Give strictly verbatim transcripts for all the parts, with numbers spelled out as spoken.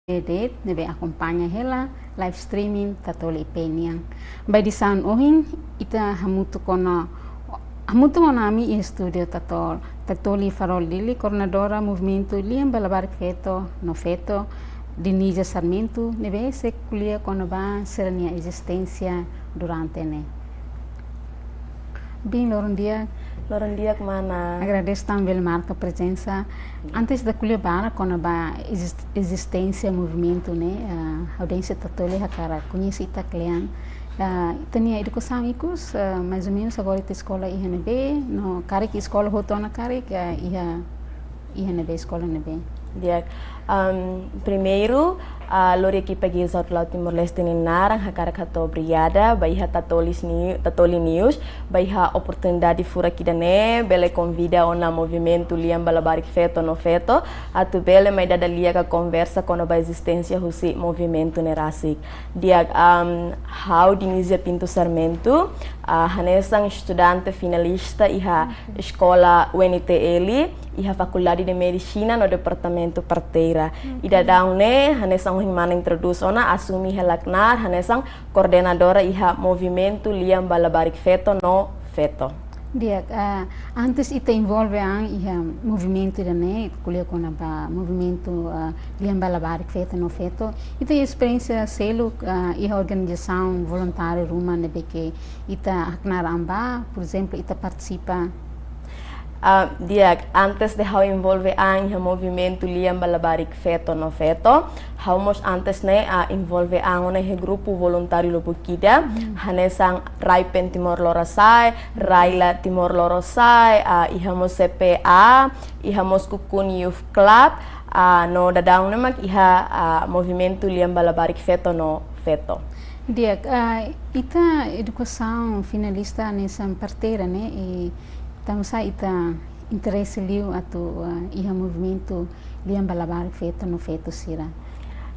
de'it ne'ebé akompaña hela live streaming Tatoli I P nian. Ba edisaun ohin, ita hamutuk ona, hamutuk ona ami iha estúdiu Tatol, Tatoli Farol Dili, koordenadora Movimentu Lian ba Labarik Feto no Feto, Dinija Sarmento, ne'ebé sei ko'alia kona-ba sira-nia ezisténsia durante ne'e. Bin, loron di'ak. Loron di'ak, mana. Agradese tanba bele marka prezensa. Antes ita ko'alia barak kona-ba ezis-, ezisténsia movimentu ne'e, ah, audiénsia Tatoli hakarak koñese ita kle'an. Ah, ita-nia edukasaun ikus, ah, mais ou menus agora ita eskola iha ne'ebé, no karik eskola hotu ona karik, ah, iha, iha ne'ebé, eskola ne'ebé. Di'ak, am, primeiru, ah, lori ekipa Giza Outlaw Timor-Leste nia naran, hakarak hato'o obrigada ba iha Tatoli Ni-, Tatoli News, ba iha oportunidade furak ida-ne'e, bele konvida ona Movimentu Lian ba Labarik Feto no Feto, atu bele mai dada lia ka konversa kona-ba ezisténsia husi movimentu ne'e rasik. Di'ak, am, ha'u Dinizia Pinto Sarmento, ah, hanesan estudante finalista iha eskola U N T L, iha Fakuldade de Medisina no Departamentu Parteira. I daudaun ne'e, hanesan ohin mana introdús ona, asume hela knaar hanesan koordenadora iha Movimentu Lian ba Labarik Feto no Feto. Di'ak, ah, antes ita envolve an iha movimentu ida-ne'e, ko'alia kona-ba Movimentu, ah, Lian ba Labarik Feto no Feto, ita esperiénsia seluk, ah, iha organizasaun voluntáriu ruma ne'ebé ke ita haknaar an ba, por ezemplu, ita partisipa? Ah, di'ak, antes de ha'u envolve an iha Movimentu Lian ba Labarik Feto no Feto, ha'u mós antes ne'e, ah, envolve an ona iha grupu voluntáriu lubuk ida, hanesan Raipen Timor Lorosa'e, Raila Timor Lorosa'e, ah, iha mós C P A, iha mós Kukun Youth Club, ah, no daudaun ne'e mak iha, ah, Movimentu Lian ba Labarik Feto no Feto. Di'ak, ah, ita edukasaun finalista hanesan parteira ne'e, i tanbasá ita interese liu atu, ah, iha Movimentu Lian ba Labarik Feto no Feto sira?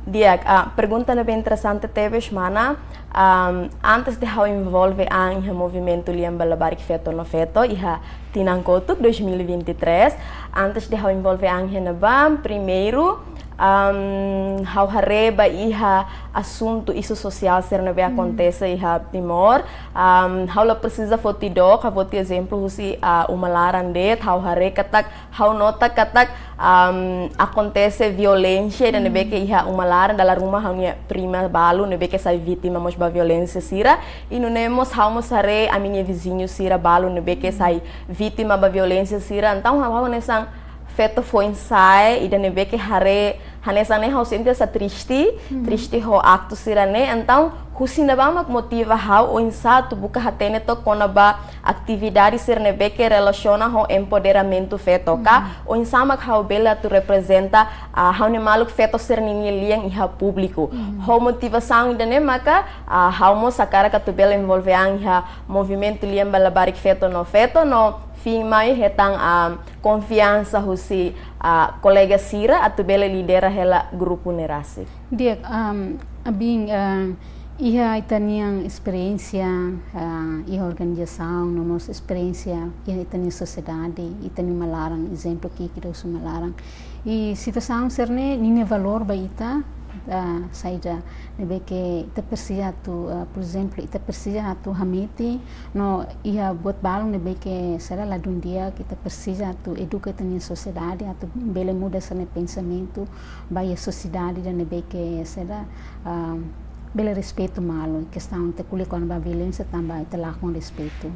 Di'ak, ah, pergunta ne'ebé interesante tebes, mana. Am, antes de ha'u envolve an iha Movimentu Lian ba Labarik Feto no Feto, iha tinan kotuk, dois mil e vinte e três, antes de ha'u envolve an iha ne'ebá, primeiru, am, ha'u haree ba iha asuntu isu sosiál sira ne'ebé akontese iha Timor. Am, ha'u la presiza foti dook, ha'u foti ezemplu husi, ah, uma laran de'it, ha'u haree katak, ha'u nota katak, am, akontese violénsia ida ne'ebé ke iha uma laran, dala ruma ha'u-nia prima balu ne'ebé ke sai vítima mós ba violénsia sira. I nune'e mós ha'u mós haree ami-nia viziñu sira balu ne'ebé ke sai vítima ba violénsia sira. Entaun ha'u, ha'u hanesan feto foin-sa'e ida ne'ebé ke haree hanesan ne'e ha'u sente sa triste, triste ho aktu sira-ne'e. Entaun husi ne'ebá mak motiva ha'u oinsá atu buka hatene took kona-ba atividade sira ne'ebé ke relasiona ho empoderamentu feto ka oinsá mak ha'u bele atu reprezenta, ah, ha'u-nia maluk feto sira-ninia lian iha públiku. Ho motivasaun ida-ne'e maka, ah, ha'u mós hakarak atu bele envolve an iha Movimentu Lian ba Labarik Feto no Feto no fin mai hetan, ah, konfiansa husi, ah, kolega sira atu bele lidera hela grupu ne'e rasik. Di'ak, am, abin, ah, iha ita-nian esperiénsia, ah, iha organizasaun, no mós esperiénsia iha ita-nia sosiedade, ita-nia uma laran, ezemplu ki'ik ida husi uma laran. I situasaun sira-ne'e ninia valór ba ita, ah, saida ne'ebé ke ita presiza atu, ah, por ezemplu, ita presiza atu hamate, no iha buat balun ne'ebé ke sira la dún di'ak, ita presiza atu eduka ita-nia sosiedade, atu bele muda sira-nia pensamentu, ba iha sosiedade ida ne'ebé ke sira, ah, bele respeitu malu, kestaun ita ko'alia kona-ba violénsia tanba ita lakon respeitu.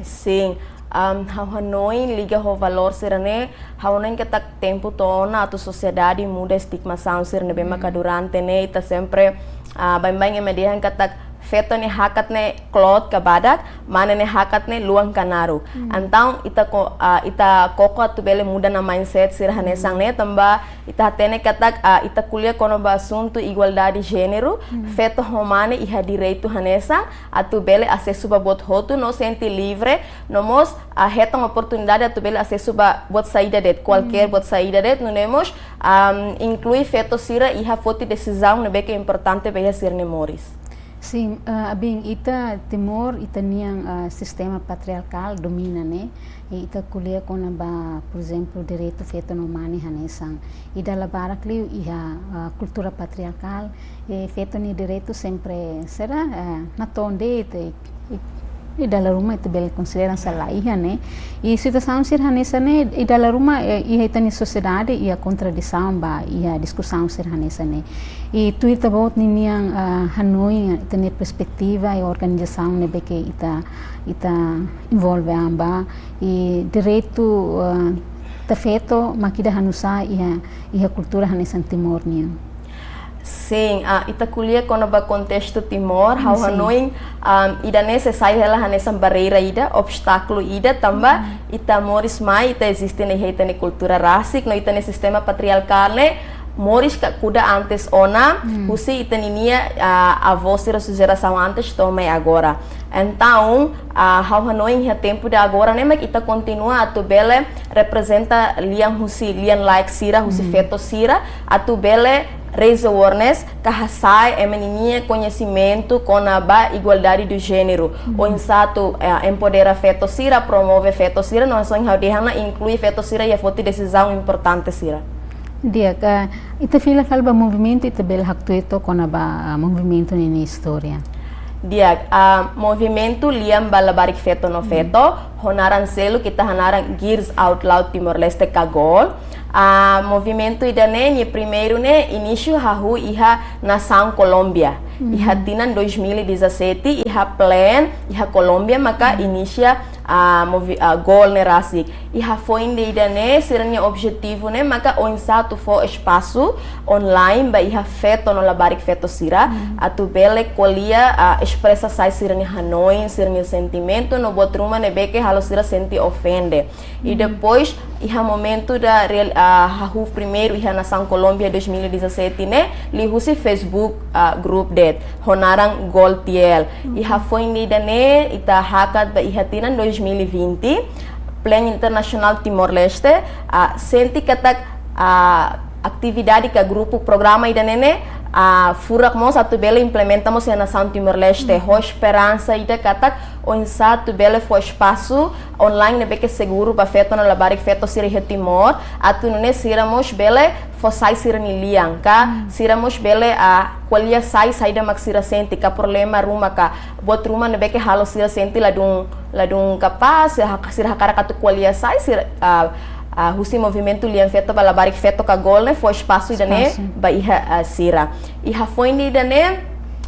Sin, am, ha'u hanoin liga ho valór sira-ne'e, ha'u hanoin katak tempu to'o ona atu sosiedade muda estigmasaun sira ne'ebé maka durante ne'e ita sempre, ah, baibain ema dehan katak feto nia hakat ne'e kloot ka badak, mane nia hakat ne'e luan ka naruk. Entaun ita ko-, ah, ita koko atu bele muda ona mindset sira hanesan ne'e tanba ita hatene katak, ah, ita ko'alia kona-ba asuntu igualdade jéneru, feto ho mane iha direitu hanesan, atu bele asesu ba buat hotu no sente livre, no mós, ah, hetan oportunidade atu bele asesu ba buat saida de'it, kualkér buat saida de'it, nune'e mós, am, inklui feto sira iha foti desizaun ne'ebé ke importante ba iha sira-nia moris. Sin, ah, abin ita Timor, ita-nian, ah, sistema patriarkál domina, ne'e? I ita ko'alia kona-ba, por ezemplu, direitu feto no mane hanesan. I dala barak liu iha, ah, kultura patriarkál, i feto nia direitu sempre sira, ah, natoon de'it, i, i, i dala ruma ita bele konsidera hanesan la iha, ne'e? I situasaun sira hanesan ne'e, i dala ruma, eh, iha ita-nia sosiedade, iha kontradisaun ba, iha diskusaun sira hanesan ne'e. I tuir ita-boot ninian, ah, hanoin, ita-nia perspetiva, i organizasaun ne'ebé ke ita, ita envolve an ba, i direitu, ah, ita feto, mak ida hanusá iha, iha kultura hanesan Timor nian. Sin, ah, ita ko'alia kona-ba kontestu Timor, ha'u Sin. hanoin, ah, ida-ne'e sei sai hela hanesan barreira ida, obstákulu ida, tanba ita moris mai, ita eziste iha ita-nia kultura rasik, no ita-nia sistema patriarkál ne'e moris ka kuda antes ona, Hmm. husi ita ninia, ah, avó sira husi jerasaun antes to'o mai agora. Entaun, ah, ha'u hanoin iha tempu ida agora ne'e mak ita kontinua atu bele reprezenta lian husi, lian-laek sira, husi Hmm. feto sira, atu bele raise awareness, ka hasa'e ema ninia koñesimentu kona-ba igualdade de jéneru. Hmm. Oinsá atu, eh, empodera feto sira, promove feto sira, no hanesan ha'u dehan ona, inklui feto sira iha foti desizaun importante sira. Di'ak, ah, ita fila fali ba movimentu, ita bele haktuir took kona-ba, ah, movimentu ninia istória. Di'ak, ah, movimentu lian ba labarik feto no Hmm. feto, ho naran seluk ita hanaran Girls Out Loud Timor-Leste ka GOL. Ah, movimentu ida-ne'e, nia primeiru ne'e, inísiu hahú iha nasaun Kolómbia. Hmm. Iha tinan dois mil e dezassete, iha plen, iha Kolómbia, maka Hmm. inisia, ah, movi-, ah, GOL ne'e rasik. I hafoin de ida-ne'e, sira-nia objetivu ne'e maka oinsá atu fó espasu online ba iha feto no labarik feto sira, Hmm. atu bele ko'alia, ah, espresa sai sira-nia hanoin, sira-nia sentimentu, no buat ruma ne'ebé ke halo sira sente ofende. I Hmm. depois, iha momentu ida real-, ah, hahú primeiru iha nasaun Kolómbia dois mil e dezassete ne'e, liuhusi Facebook, ah, group de'it, ho naran GOL T L. I Hmm. hafoin de ida-ne'e, ita hakat ba iha tinan dois mil e vinte, Plen Internasionál Timor-Leste, ah, sente katak, ah, atividade ka grupu programa ida-ne'e ne'e, ah, furak mós atu bele implementa mós iha nasaun Timor-Leste. Hmm. Ho esperansa ida katak oinsá atu bele fó espasu online ne'ebé ke seguru ba feto no labarik feto sira iha Timor, atu nune'e sira mós bele fó sai sira-nia lian, ka Hmm. sira mós bele, ah, ko'alia sai saida mak sira sente, ka problema ruma ka buat ruma ne'ebé ke halo sira sente ladún, ladún kapás, sira hak-, sira hakarak atu ko'alia sai, sira, ah, ah, husi movimentu lian feto ba labarik feto ka GOL ne'e fó espasu ida-ne'e Espasu. ba iha, ah, sira. I hafoin de ida-ne'e,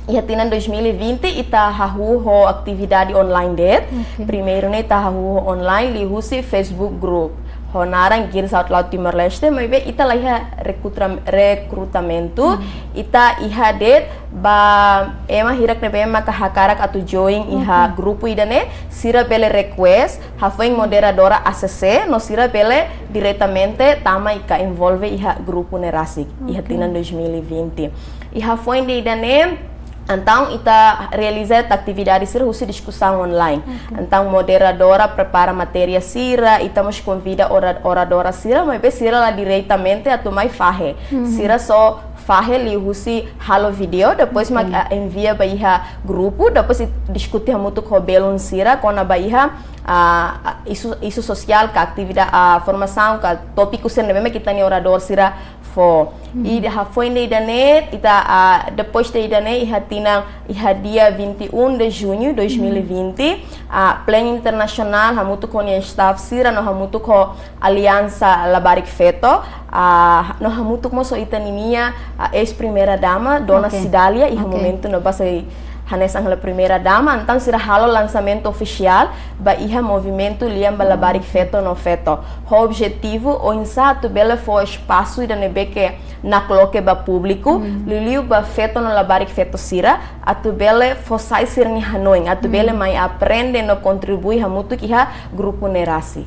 iha tinan dois mil e vinte, ita hahú ho atividade online de'it. Oke. Primeiru ne'e ita hahú ho online liuhusi Facebook group ho naran Girls Out Loud Timor-Leste, maibé ita la iha rekrutra-, rekrutamentu, Hmm. ita iha de'it ba ema hirak ne'ebé maka hakarak atu join iha Oke. grupu ida-ne'e, sira bele request, hafoin moderadora A C C, no sira bele diretamente tama i ka envolve iha grupu ne'e rasik, iha Oke. tinan dois mil e vinte. I hafoin de ida-ne'e, entaun ita realiza atividade sira husi diskusaun online. Oke. Entaun moderadora prepara matéria sira, ita mós konvida ora-, oradora sira, maibé sira la diretamente atu mai fahe. Mhm. Sira só fahe liuhusi halo vídeo, depois mak, Oke. ah, envia ba iha grupu, depois i-, diskute hamutuk ho belun sira kona-ba iha, ah, ah, isu, isu sosiál ka atividade, ah, formasaun ka tópiku sira ne'ebé mak ita-nia oradór sira fó. Mhm. I hafoin de ida-ne'e, ita, ah, depois de ida-ne'e, iha tinan, iha dia vinte e um de junho dois mil e vinte, Mhm. ah, Plen Internasionál hamutuk ho nia staff sira no hamutuk ho Aliansa Labarik Feto, ah, no hamutuk mós ho ita ninia, ah, eis-primeira dama, Dona Oke. Cidália, iha Oke. momentu ne'ebá sei hanesan hela primeira dama, entaun sira halo lansamentu ofisiál ba iha movimentu lian ba labarik feto no feto. Ho objetivu oinsá atu bele fó espasu ida ne'ebé ke nakloke ba públiku, Hmm. liuliu ba feto no labarik feto sira, atu bele fó sai sira-nia hanoin, atu Hmm. bele mai aprende no kontribui hamutuk iha grupu ne'e rasik.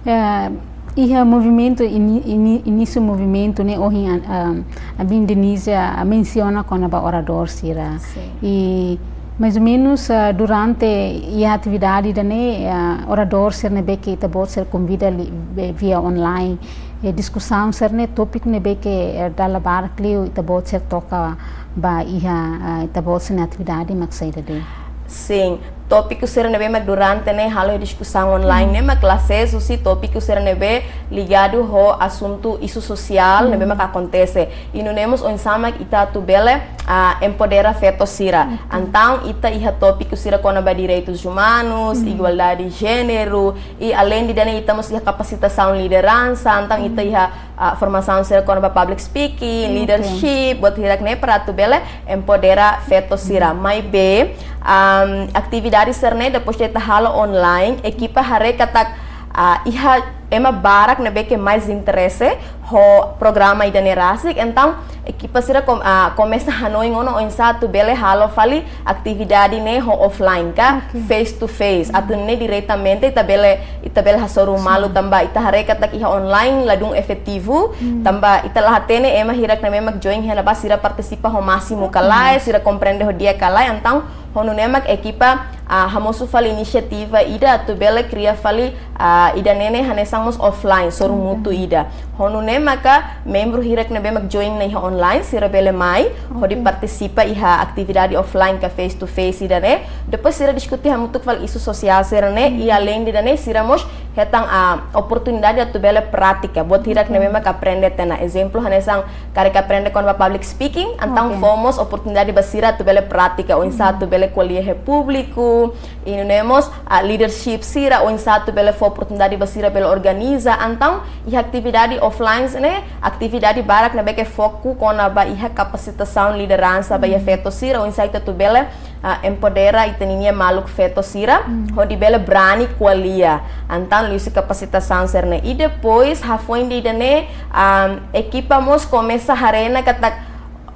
Eh, iha movimentu ini-, ini-, inísiu movimentu ne'e ohin an-, ah, abin Denise, ah, mensiona kona-ba oradór sira. Sin. I mais ou menus, ah, durante iha atividade ida-ne'e, ah, oradór sira ne'ebé ke ita-boot sira konvida li-, be-, via online, eh, diskusaun sira-ne'e, tópiku ne'ebé ke, eh, dala barak liu ita-boot sira toka ba iha, ah, ita-boot sira-nia atividade mak saida de'it? Sin, tópiku sira ne'ebé mak durante ne'e halo diskusaun online ne'e mak la ses husi tópiku sira ne'ebé ligadu ho asuntu isu sosiál ne'ebé mak akontese. I nune'e mós oinsá mak ita atu bele, ah, empodera feto sira. Entaun ita iha tópiku sira kona-ba direitus umanus, igualdade jéneru, i aleinde ida-ne'e ita mós iha kapasitasaun lideransa, entaun ita iha, ah, formasaun sira kona-ba public speaking, leadership, buat hirak-ne'e para atu bele empodera feto sira. Maibé, am, atividade sira-ne'e depois de ita halo online, ekipa haree katak, ah, iha ema barak ne'ebé ke mais interese ho programa ida-ne'e rasik, entaun ekipa sira kom-, ah, komesa hanoin ona oinsá atu bele halo fali atividade ne'e ho offline ka face to face. Atu nune'e diretamente ita bele, ita bele hasoru malu tanba ita haree katak iha online ladún efetivu, tanba ita la hatene ema hirak ne'ebé mak join iha ne'ebá sira partisipa ho másimu ka lae, sira komprende ho di'ak ka lae, entaun ho nune'e mak ekipa, ah, hamosu fali inisiativa ida atu bele kria fali, ah, ida-ne'e ne'e hanesan mós offline, soru mútuu ida. Ho nune'e maka membru hirak ne'ebé mak join ona iha online, sira bele mai, hodi partisipa iha atividade offline ka face to face ida-ne'e. Depois sira diskuti hamutuk fali isu sosiál sira-ne'e, i aleinde ida-ne'e sira mós hetan, ah, oportunidade atu bele prátika buat hirak ne'ebé mak aprende tiha ona. Ezemplu, hanesan karik aprende kona-ba public speaking, entaun fó mós oportunidade ba sira atu bele prátika, oinsá atu bele ko'alia iha públiku, i nune'e mós, ah, leadership sira, oinsá atu bele fó oportunidade ba sira bele organiza, entaun iha atividade offline ne'e, atividade barak ne'ebé ke foku kona-ba iha kapasitasaun lideransa ba iha feto sira, oinsá ita atu bele ah, empodera ita-ninia maluk feto sira, hodi bele brani ko'alia. Entaun liuhusi kapasitasaun sira-ne'e. I depois, hafoin ida-ne'e, ah, ekipa mós komesa haree ona katak,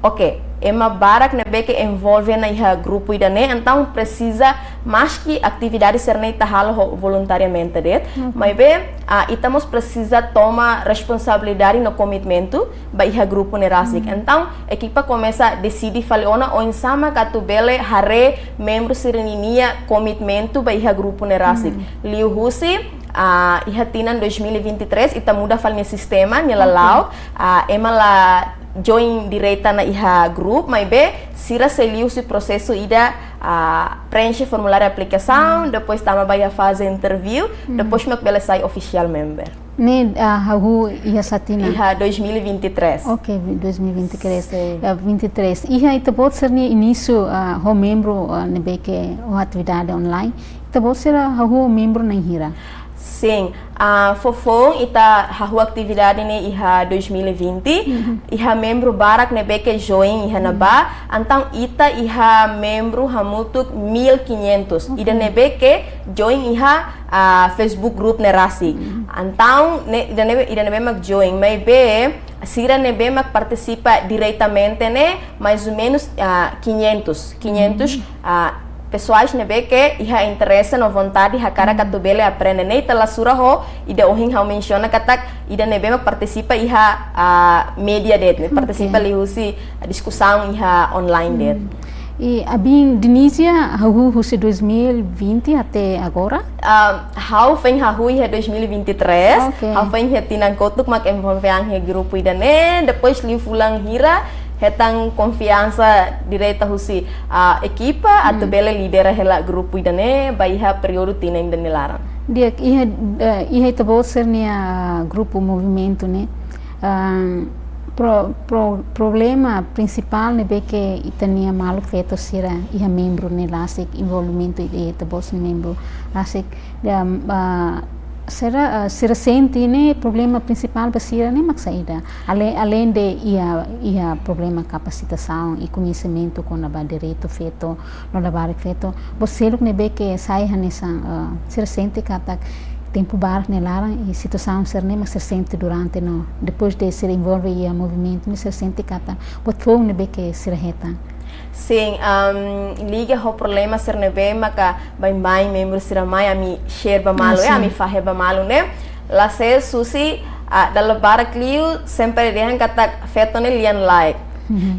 oke, ema barak ne'ebé ke envolve ona iha grupu ida-ne'e, entaun presiza maski atividade sira-ne'e ita halo ho voluntariamente de'it, maibé, ah, ita mós presiza toma responsabilidade no komitmentu ba iha grupu ne'e rasik. Entaun, ekipa komesa deside fali ona oinsá mak atu bele haree membru sira-ninia komitmentu ba iha grupu ne'e rasik. Liuhusi, ah, iha tinan dois mil e vinte e três, ita muda fali nia sistema, nia lala'ok, ah, ema la join direta ona iha grupu, maibé sira sei liuhusi prosesu ida, ah, preenxe formuláriu aplikasaun, depois tama ba iha faze interview, depois mak bele sai official member. Ne'e, ah, hahú iha sá tinan? Iha dois mil e vinte e três. Ok, dois mil e vinte e três. Sin. Ah, vinte e três. Iha ita-boot sira-nia inísiu, ah, ho membru, ah, ne'ebé ke ho atividade online. Ita-boot sira hahú membru na'in hira? Sin. Ah, fofoun ita hahú atividade ne'e iha dois mil e vinte. Iha membru barak ne'ebé ke join iha ne'ebá. Entaun ita iha membru hamutuk mil e quinhentos. Ok. Ida ne'ebé ke join iha ah, Facebook group ne'e rasik. Entaun, ne'e, ida ne'ebé, ida ne'ebé mak join, maibé sira ne'ebé mak partisipa diretamente ne'e, mais ou menos, ah, quinhentos, quinhentos, ah, pesoais ne'ebé ke iha interese no vontade hakarak atu bele aprende. Ne'e ita la sura ho ida ohin ha'u mensiona katak ida ne'ebé mak partisipa iha, ah, média de'it, ne'e partisipa liuhusi diskusaun iha online de'it. I Abin Dinizia, hahú husi dois mil e vinte até agora? Ah, ha'u foin hahú iha dois mil e vinte e três. Ok. Ha'u foin iha tinan kotuk mak envolve an iha grupu ida-ne'e. Depois liu fulan hira, hetan konfiansa direta husi, ah, ekipa atu bele lidera hela grupu ida-ne'e ba iha períodu tinan ida-ne'e nia laran. Di'ak, iha, eh, iha ita-boot sira-nia grupu movimentu ne'e, ah, pro-, pro-, problema prinsipál ne'ebé ke ita-nia maluk feto sira iha membru ne'e rasik, envolvimentu ita-boot sira membru rasik, ah, sira, ah, sira sente ne'e problema prinsipál ba sira ne'e mak saida? Ale-, aleinde iha, iha problema kapasitasaun i koñesimentu kona-ba direitu feto no labarik feto, buat seluk ne'ebé ke sai hanesan, ah, sira sente katak tempu barak nia laran i situasaun sira-ne'e mak sira sente durante no depois de sira envolve iha movimentu ne'e sira sente katak buat foun ne'ebé ke sira hetan. Sin, am, liga ho problema sira ne'ebé maka baibain membru sira mai ami share ba malu, eh, ami fahe ba malu ne'e. La ses husi, ah, dala barak liu sempre dehan katak feto ne'e lian-laek.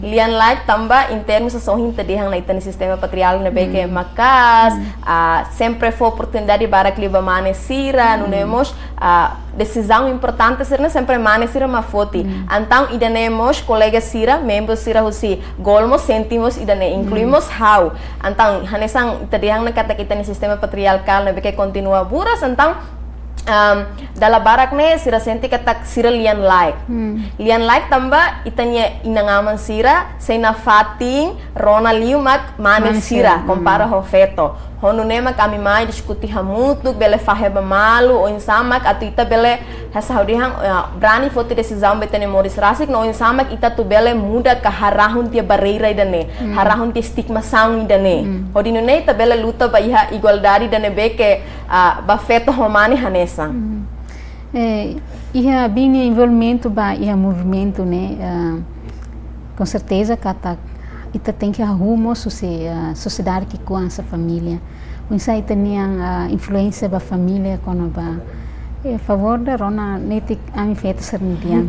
Lian-laek tanba, em termos hasohin ita dehan ona, ita-nia sistema patriarkál ne'ebé ke maka'as, ah, sempre fó oportunidade barak liu ba mane sira, nune'e mós, ah, desizaun importante sira-ne'e sempre mane sira mak foti. Entaun, ida-ne'e mós kolega sira, membru sira husi GOAL mós sente mós ida-ne'e, inklui mós ha'u. Entaun, hanesan ita dehan ona katak ita-nia sistema patriarkál ne'ebé ke kontinua buras, entaun, am, dala barak ne'e sira sente katak sira lian-laek. Lian-laek tanba ita-nia inan-aman sira sei nafatin rona liu mak mane sira, kompara ho feto. Ho nune'e mak ami mai diskute hamutuk, bele fahe ba malu, oinsá mak atu ita bele, hanesan ha'u dehan, ah, brani foti desizaun ba ita-nia moris rasik, no oinsá mak ita atu bele muda ka harahun tiha barreira ida-ne'e, harahun tiha estigmasaun ida-ne'e. Hodi nune'e ita bele luta ba iha igualdade ida ne'ebé ke, ah, ba feto ho mane hanesan. Eh, iha Biin nia envolvimentu ba iha movimentu ne'e, ah, com certeza katak ita tenke hahú mós husi, ah, sosiedade ki'ikoan hanesan família. Oinsá ita-nian, ah, influénsia ba família kona-ba, eh, favór ida rona netik ami feto sira-nian.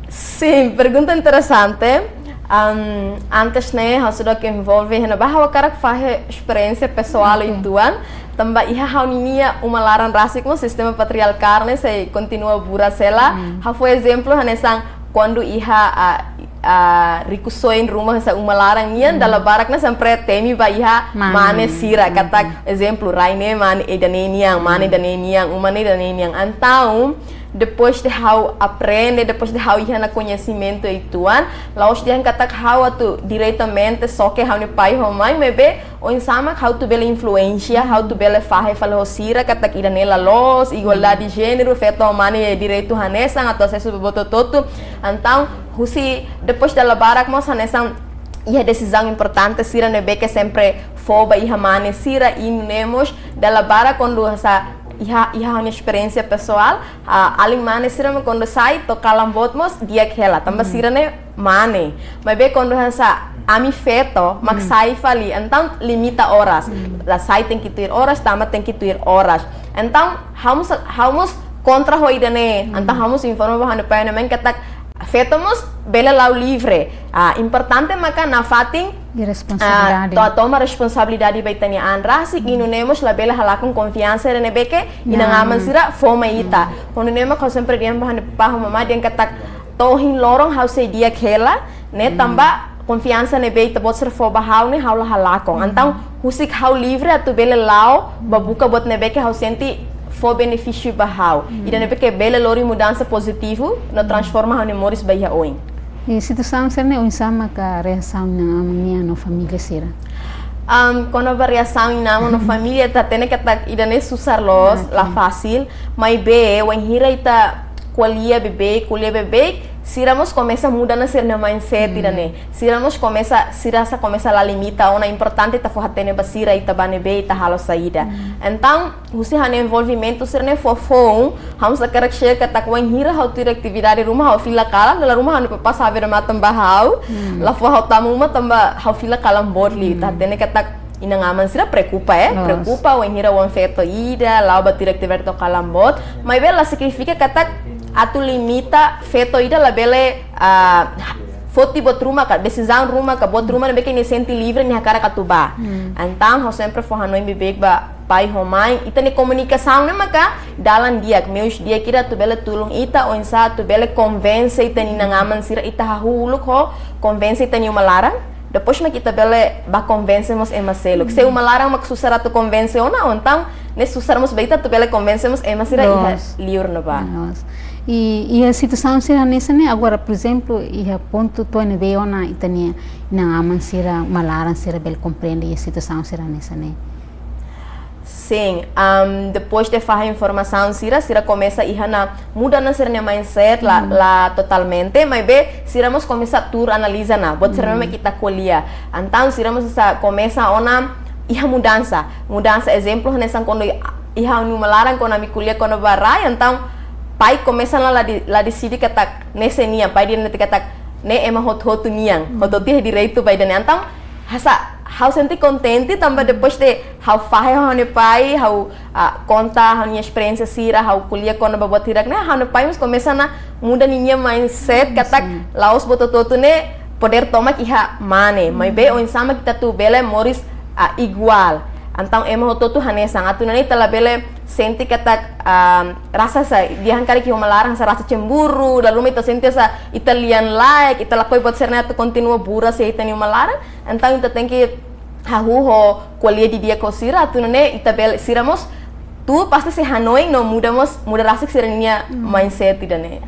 Sin, pergunta interesante. Am, antes ne'e, ha'u seidauk envolve iha ne'ebá, ha'u hakarak fahe esperiénsia pesoál uitoan. Tanba iha ha'u-ninia uma laran rasik mós sistema patriarkál ne'e sei kontinua buras hela. Ha'u fó ezemplu hanesan kuandu iha, ah, ah, rikusoin ruma hanesan uma laran nian, dala barak ne'e sempre temi ba iha mane sira. Katak, ezemplu, rai ne'e mane ida-ne'e nian, mane ida-ne'e nian, uma ne'e ida-ne'e nian. Entaun, depois de ha'u aprende, depois de ha'u iha ona koñesimentu uitoan, la'ós dehan katak ha'u atu diretamente xoke ha'u-nia pai ho mãe, maibé oinsá mak ha'u atu bele influénsia, ha'u atu bele fahe fali ho sira katak ida-ne'e la loos, igualdade de jéneru, feto ho mane direitu hanesan, atu asesu ba buat hotu-hotu. Entaun, husi depois dala barak mós hanesan iha desizaun importante sira ne'ebé ke sempre fó ba iha mane sira, i nune'e mós dala barak kuandu hanesan iha, iha ha'u-nia esperiénsia pesoál, ah, alin mane sira mak kuandu sai to'o kalan boot mós di'ak hela, tanba sira-ne'e mane. Maibé kuandu hanesan ami feto mak sai fali, entaun limita oras. La sai tenke tuir oras, tama tenke tuir oras. Entaun, ha'u mós, ha'u mós kontra ho ida-ne'e. Entaun, ha'u mós informa ba ha'u-nia pai no mãe katak feto mós bele la'o livre. Ah, importante maka nafatin, ah, responsabilidade. To-, toma responsabilidade ba ita-nia an rasik, i nune'e mós labele halakon konfiansa ida ne'ebé ke inan-aman sira fó mai ita. Ho nune'e mak ha'u sempre dehan ba ha'u-nia papá ho mamá dehan katak to'o ohin loron ha'u sei di'ak hela, ne'e tanba konfiansa ne'ebé ita-boot sira fó ba ha'u ne'e ha'u la halakon. Entaun, husik ha'u livre atu bele la'o ba buka buat ne'ebé ke ha'u sente fó benefísiu ba ha'u. Ida ne'ebé ke bele lori mudansa pozitivu no transforma ha'u-nia moris ba iha oin. I situasaun sira-ne'e oinsá maka reasaun inan-aman nian no família sira? Am, kona-ba reasaun inan-aman no família, ita hatene katak ida-ne'e susar loos, la fasil, maibé wainhira ita ko'alia beibeik, ko'alia beibeik, sira mós komesa muda ona sira-nia mindset ida-ne'e. Sira mós komesa, sira hanesan komesa la limita ona, importante ita fó hatene ba sira ita-ba ne'ebé, ita halo saida. Entaun, husi ha'u-nia envolvimentu sira-ne'e foufoun, ha'u mós hakarak share katak wainhira ha'u tuir atividade ruma ha'u fila kalan, dala ruma ha'u-nia papá saber matan ba ha'u, la fó ha'u tama uma tanba ha'u fila kalan boot liu, ita hatene katak inan-aman sira preokupa, eh, preokupa wainhira oan feto ida la'o ba tuir atividade to'o kalan boot, maibé la signifika katak atu limita feto ida labele, ah, foti buat ruma ka, desizaun ruma ka, buat ruma ne'ebé ke nia sente livre, nia hakarak atu bá. Entaun, ha'u sempre fó hanoin beibeik ba pai ho mãe, ita-nia komunikasaun ne'e maka dalan di'ak, meius di'ak ida atu bele tulun ita, oinsá atu bele konvense ita-nia inan-aman sira, ita hahú uluk ho konvense ita-nia uma laran, depois mak ita bele bá konvense mós ema seluk. Se uma laran mak susar atu konvense ona, entaun ne'e susar mós ba ita atu bele konvense mós ema sira iha liur ne'ebá. I, iha situasaun sira hanesan ne'e, agora, por ezemplu, iha pontu to'o ne'ebé ona ita-nia inan-aman sira, uma laran sira bele komprende iha situasaun sira hanesan ne'e? Sin, am, depois de fahe informasaun sira, sira komesa iha ona muda ona sira-nia mindset, la, la totalmente, maibé sira mós komesa tuur analiza ona buat sira ne'ebé mak ita ko'alia. Entaun sira mós sa komesa ona iha mudansa. Mudansa, ezemplu, hanesan kuandu iha ha'u-nia uma laran kuandu ami ko'alia kona-ba rai, entaun pai komesa ona la di-, la deside katak ne'e sé nian, pai dehan katak ne'e ema hotu-hotu nian, hotu-hotu iha direitu ba ida-ne'e. Entaun, hanesan ha'u sente kontente tanba depois de ha'u fahe ho ha'u-nia pai, ha'u, ah, konta ha'u-nia esperiénsia sira, ha'u ko'alia kona-ba buat hirak-ne'e, ha'u-nia pai mós komesa ona muda ninia mindset katak la'ós buat hotu-hotu ne'e podér tomak iha mane, maibé oinsá mak ita atu bele moris, ah, iguál. Entaun ema hotu-hotu hanesan, atu nune'e ita labele sente katak, ah, rasa sa, dehan karik iha uma laran sa rasa cemburu, dala ruma ita sente sa ita lian-laek, ita lakohi buat sira-ne'e atu kontinua buras iha ita-nia uma laran. Entaun ita tenke hahú ho ko'alia didi'ak ho sira, atu nune'e ita bele, sira mós, tuir pasti sei hanoin no muda mós, muda rasik sira-nia mindset ida-ne'e.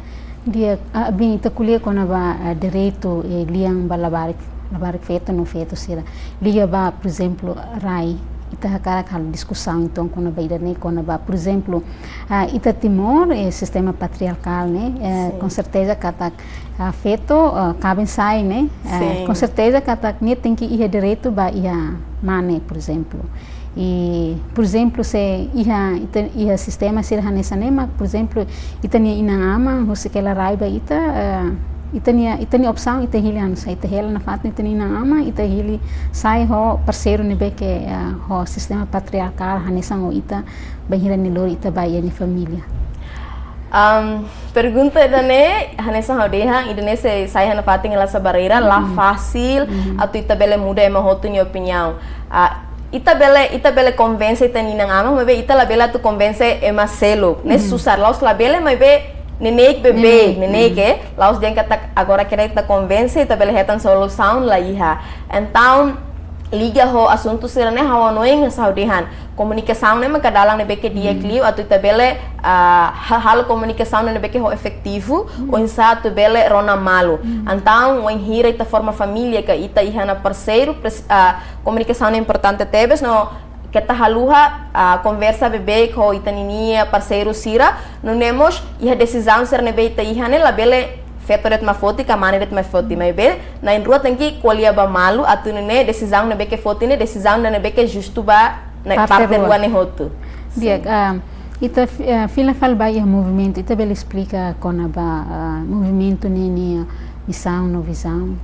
Di'ak, ah, bin ita ko'alia kona-ba, ah, direitu, eh, lian ba labarik, labarik feto no feto sira. Liga ba, por ezemplu, rai, ita hakarak halo diskusaun entaun kona-ba ida-ne'e, kona-ba, por ezemplu, ah, ita Timor, eh, sistema patriarkál ne'e, eh, Sin. konserteza katak, ah, feto, ah, kaben-sa'e ne'e, eh, Sin. konserteza katak nia tenke iha direitu ba iha mane, por ezemplu. I, por ezemplu, se iha, ita, iha sistema sira hanesan ne'e mak, por ezemplu, ita-nia inan-aman husik hela rai ba ita, eh, ita-nia, ita-nia opsaun ita hili anu sa, ita hela nafatin ita-nia inan-aman, ita hili sai ho parseiru ne'ebé ke, eh, ho sistema patriarkál hanesan ho ita, bainhira nia lori ita ba iha nia família. Am, pergunta ida-ne'e, hanesan ha'u dehan, ida-ne'e sei sai iha nafatin hela sa barreira, la fasil atu ita bele muda ema hotu nia opiniaun. Ah, ita bele, ita bele konvense ita-nia inan-aman, maibé ita labele atu konvense ema seluk. Ne'e susar, la'ós labele, maibé neineik beibeik, Neineik. neineik, eh. La'ós dehan katak agora karik ita konvense, ita bele hetan solusaun, la iha. Entaun, liga ho asuntu sira-ne'e ha'u hanoin hanesan ha'u dehan. Komunikasaun ne'e maka dalan ne'ebé ke di'ak liu atu ita bele, ah, ha-, halo komunikasaun ne'ebé ke ho efetivu, oinsá atu bele rona malu. Entaun, wainhira ita forma família ka ita iha ona parseiru, pres-, ah, komunikasaun ne'e importante tebes no keta haluha, ah, konversa beibeik ho ita ninia parseiru sira, nune'e mós iha desizaun sira ne'ebé ita iha ne'e labele feto de'it mak foti ka mane de'it mak foti, maibé na'in-rua tenke ko'alia ba malu atu nune'e desizaun ne'ebé ke foti ne'e desizaun ne'ebé ke justu ba ne'e Parte parte rua. rua ne'e hotu. Di'ak, Sin. ah, ita fi-, ah, fila fali ba iha movimentu, ita bele esplika kona-ba, ah, movimentu ne'e nia misaun no vizaun?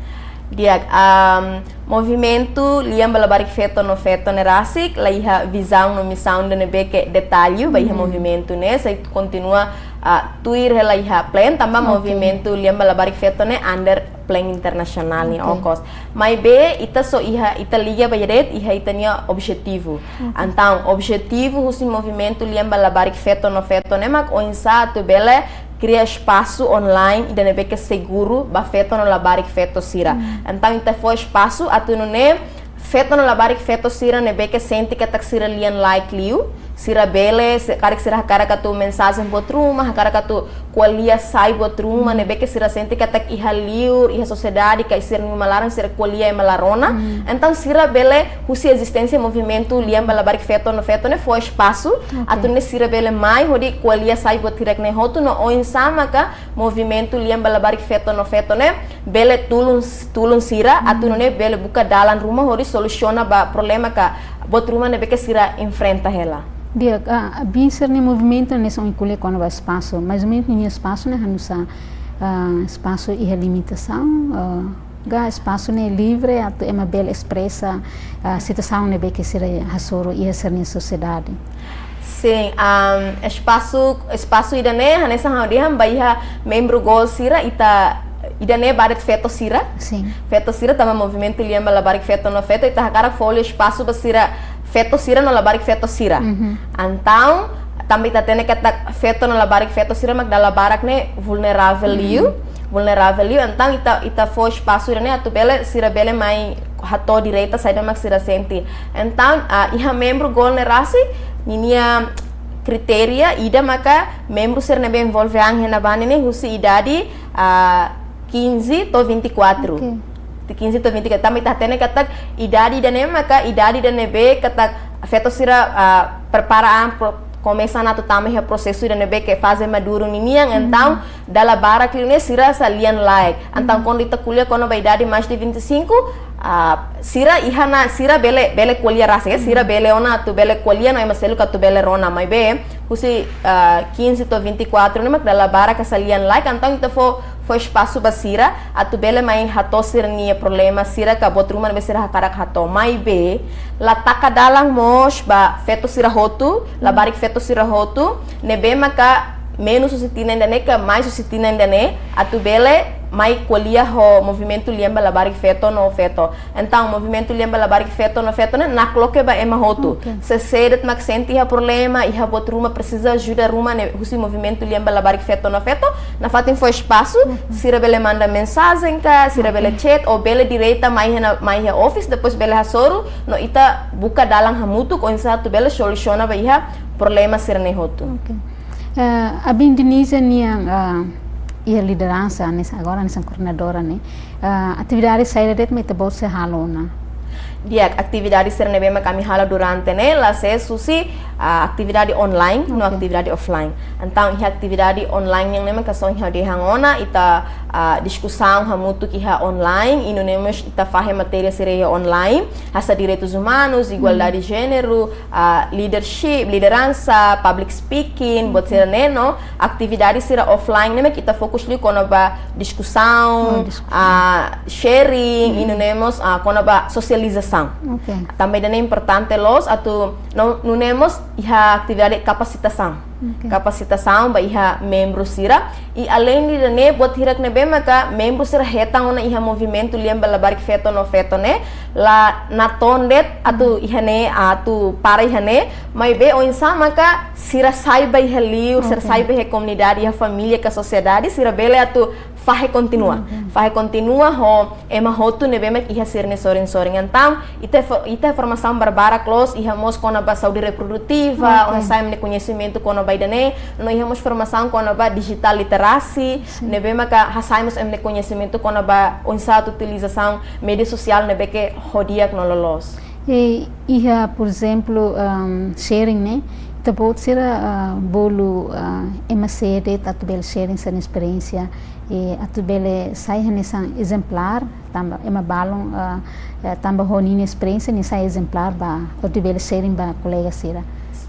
Di'ak, am, movimentu lian ba labarik feto no feto ne'e rasik, la iha vizaun no misaun ida ne'ebé ke detallu ba iha movimentu ne'e, sei kontinua, ah, tuir hela iha plan, tanba Ok. movimentu lian ba labarik feto ne'e under plan internasionál nian Ok. okos. Maibé, ita só iha, ita liga ba iha de'it, iha ita-nia objetivu. Entaun, objetivu husi movimentu lian ba labarik feto no feto ne'e mak oinsá atu bele kria espasu online ida ne'ebé ke seguru ba feto no labarik feto sira. Entaun, ita fó espasu atu nune'e feto no labarik feto sira ne'ebé ke sente katak sira lian-laek liu, sira bele, se-, karik sira hakarak atu mensajen buat ruma, hakarak atu ko'alia sai buat ruma, ne'ebé ke sira sente katak iha liur, iha sosiedade, ka sira-nia uma laran, sira ko'alia ema la rona. Entaun sira bele husi ezisténsia movimentu lian ba labarik feto no feto ne'e fó espasu, Ok. atu nune'e sira bele mai hodi ko'alia sai buat hirak-ne'e hotu no oinsá maka movimentu lian ba labarik feto no feto ne'e bele tulun, tulun sira, atu nune'e bele buka dalan ruma hodi solusiona ba problema ka buat ruma ne'ebé ke sira enfrenta hela. Di'ak, ah, bin sira-nia movimentu ne'e sei ko'alia kona-ba espasu, mais ou menos nia espasu ne'e hanu sa, ah, espasu iha limitasaun, ah, ka espasu ne'e livre atu ema bele espresa, ah, situasaun ne'ebé ke sira hasoru iha sira-nia sosiedade? Sin, am, espasu, espasu ida-ne'e, hanesan ha'u dehan ba iha membru GOAL sira, ita, ida-ne'e ba de'it feto sira. Sin. Feto sira tanba movimentu lian ba labarik feto no feto, ita hakarak fó liu espasu ba sira, feto sira no labarik feto sira. Entaun, tanba ita hatene katak feto no labarik feto sira mak dala barak ne'e vulneravel liu, vulneravel liu, entaun ita, ita fó espasu ida-ne'e atu bele, sira bele mai hato'o direta saida mak sira sente. Entaun, ah, iha membru GOAL ne'e rasik, ninia kritéria ida maka membru sira ne'ebé envolve an iha ne'ebá ne'e husi idade, ah, quinze to'o vinte e quatro. Ok. Ti quinze to'o vinte e quatro. Tanba ita hatene katak idade ida-ne'e maka idade ida ne'ebé katak feto sira, ah, prepara an pro-, komesa ona atu tama iha prosesu ida ne'ebé ke faze maduru ninian, entaun dala barak liu ne'e sira sei lian-laek. Entaun kuandu ita ko'alia kona-ba idade mais de vinte e cinco, ah, sira iha ona, sira bele, bele ko'alia rasik, sira bele ona atu bele ko'alia no ema seluk atu bele rona, maibé husi, ah, quinze to'o vinte e quatro ne'e mak dala barak sei lian-laek, entaun ita fó, fó espasu ba sira atu bele mai hato'o sira-nia problema sira ka buat ruma ne'ebé sira hakarak hato'o. Maibé, la taka dalan mós ba feto sira hotu, labarik feto sira hotu, ne'ebé maka menus husi tinan ida-ne'e ka mais husi tinan ida-ne'e, atu bele mai ko'alia ho Movimentu Lian ba Labarik Feto no Feto. Entaun, Movimentu Lian ba Labarik Feto no Feto ne'e nakloke ba ema hotu. Ok. Se sé de'it mak sente iha problema, iha buat ruma, presiza ajuda ruma ne'e husi Movimentu Lian ba Labarik Feto no Feto, nafatin fó espasu, sira bele manda mensajen ka, sira bele chat, ou bele direta mai iha, mai iha office, depois bele hasoru, no ita buka dalan hamutuk, oinsá atu bele solusiona ba iha problema sira-ne'e hotu. Ok. Eh, Abi Denise nian, ah, iha lideransa, hanesan agora hanesan koordenadora ne'e. Ah, atividade saida de'it mak ita-boot sei halo ona? Di'ak, atividade sira ne'ebé mak ami halo durante ne'e, la sees husi, ah, atividade online, no atividade offline. Entaun, iha atividade online nian ne'e mak hanesan ohin ha'u dehan ona, ita, ah, diskusaun hamutuk iha online, i nune'e mós ita fahe matéria sira iha online, hanesan direitus umanus, igualdade jéneru, ah, leadership, lideransa, public speaking, buat sira-ne'e no, atividade sira offline ne'e mak ita fokus liu kona-ba diskusaun, ah, sharing, i nune'e mós, ah, kona-ba sosializasaun. Ok. Tanba ida-ne'e importante loos atu, no, nune'e mós iha atividade kapasitasaun. Ok. Kapasitasaun ba iha membru sira. I além de ne'e, buat hirak ne'ebé maka membru sira hetan ona iha Movimentu Lian ba Labarik Feto no Feto ne'e, la natoon de'it atu iha ne'e, atu para iha ne'e, maibé oinsá maka sira sai ba iha liur, sira sai ba iha komunidade, iha família ka sosiedade, sira bele atu fahe kontinua. Fahe kontinua ho ema hotu ne'ebé mak iha sira-nia sorin-sorin. Entaun, ita fo-, ita formasaun barbarak loos, iha mós kona-ba saúde reprodutiva, oinsá ema-nia koñesimentu kona-ba ida-ne'e, no iha mós formasaun kona-ba digital literacy, ne'ebé maka hasai mós ema-nia koñesimentu kona-ba oinsá atu utilizasaun média sosiál ne'ebé ke ho di'ak no loloos. E iha, por ezemplu, ehm, sharing ne'e, ita-boot sira, ah, bolu, ah, ema sé de'it atu bele sharing sira-nia esperiénsia, e atu bele sai hanesan ezemplár, tanba ema balun, ah, eh, tanba ho ninia esperiénsia nia sai ezemplár ba, atu bele sharing ba kolega sira.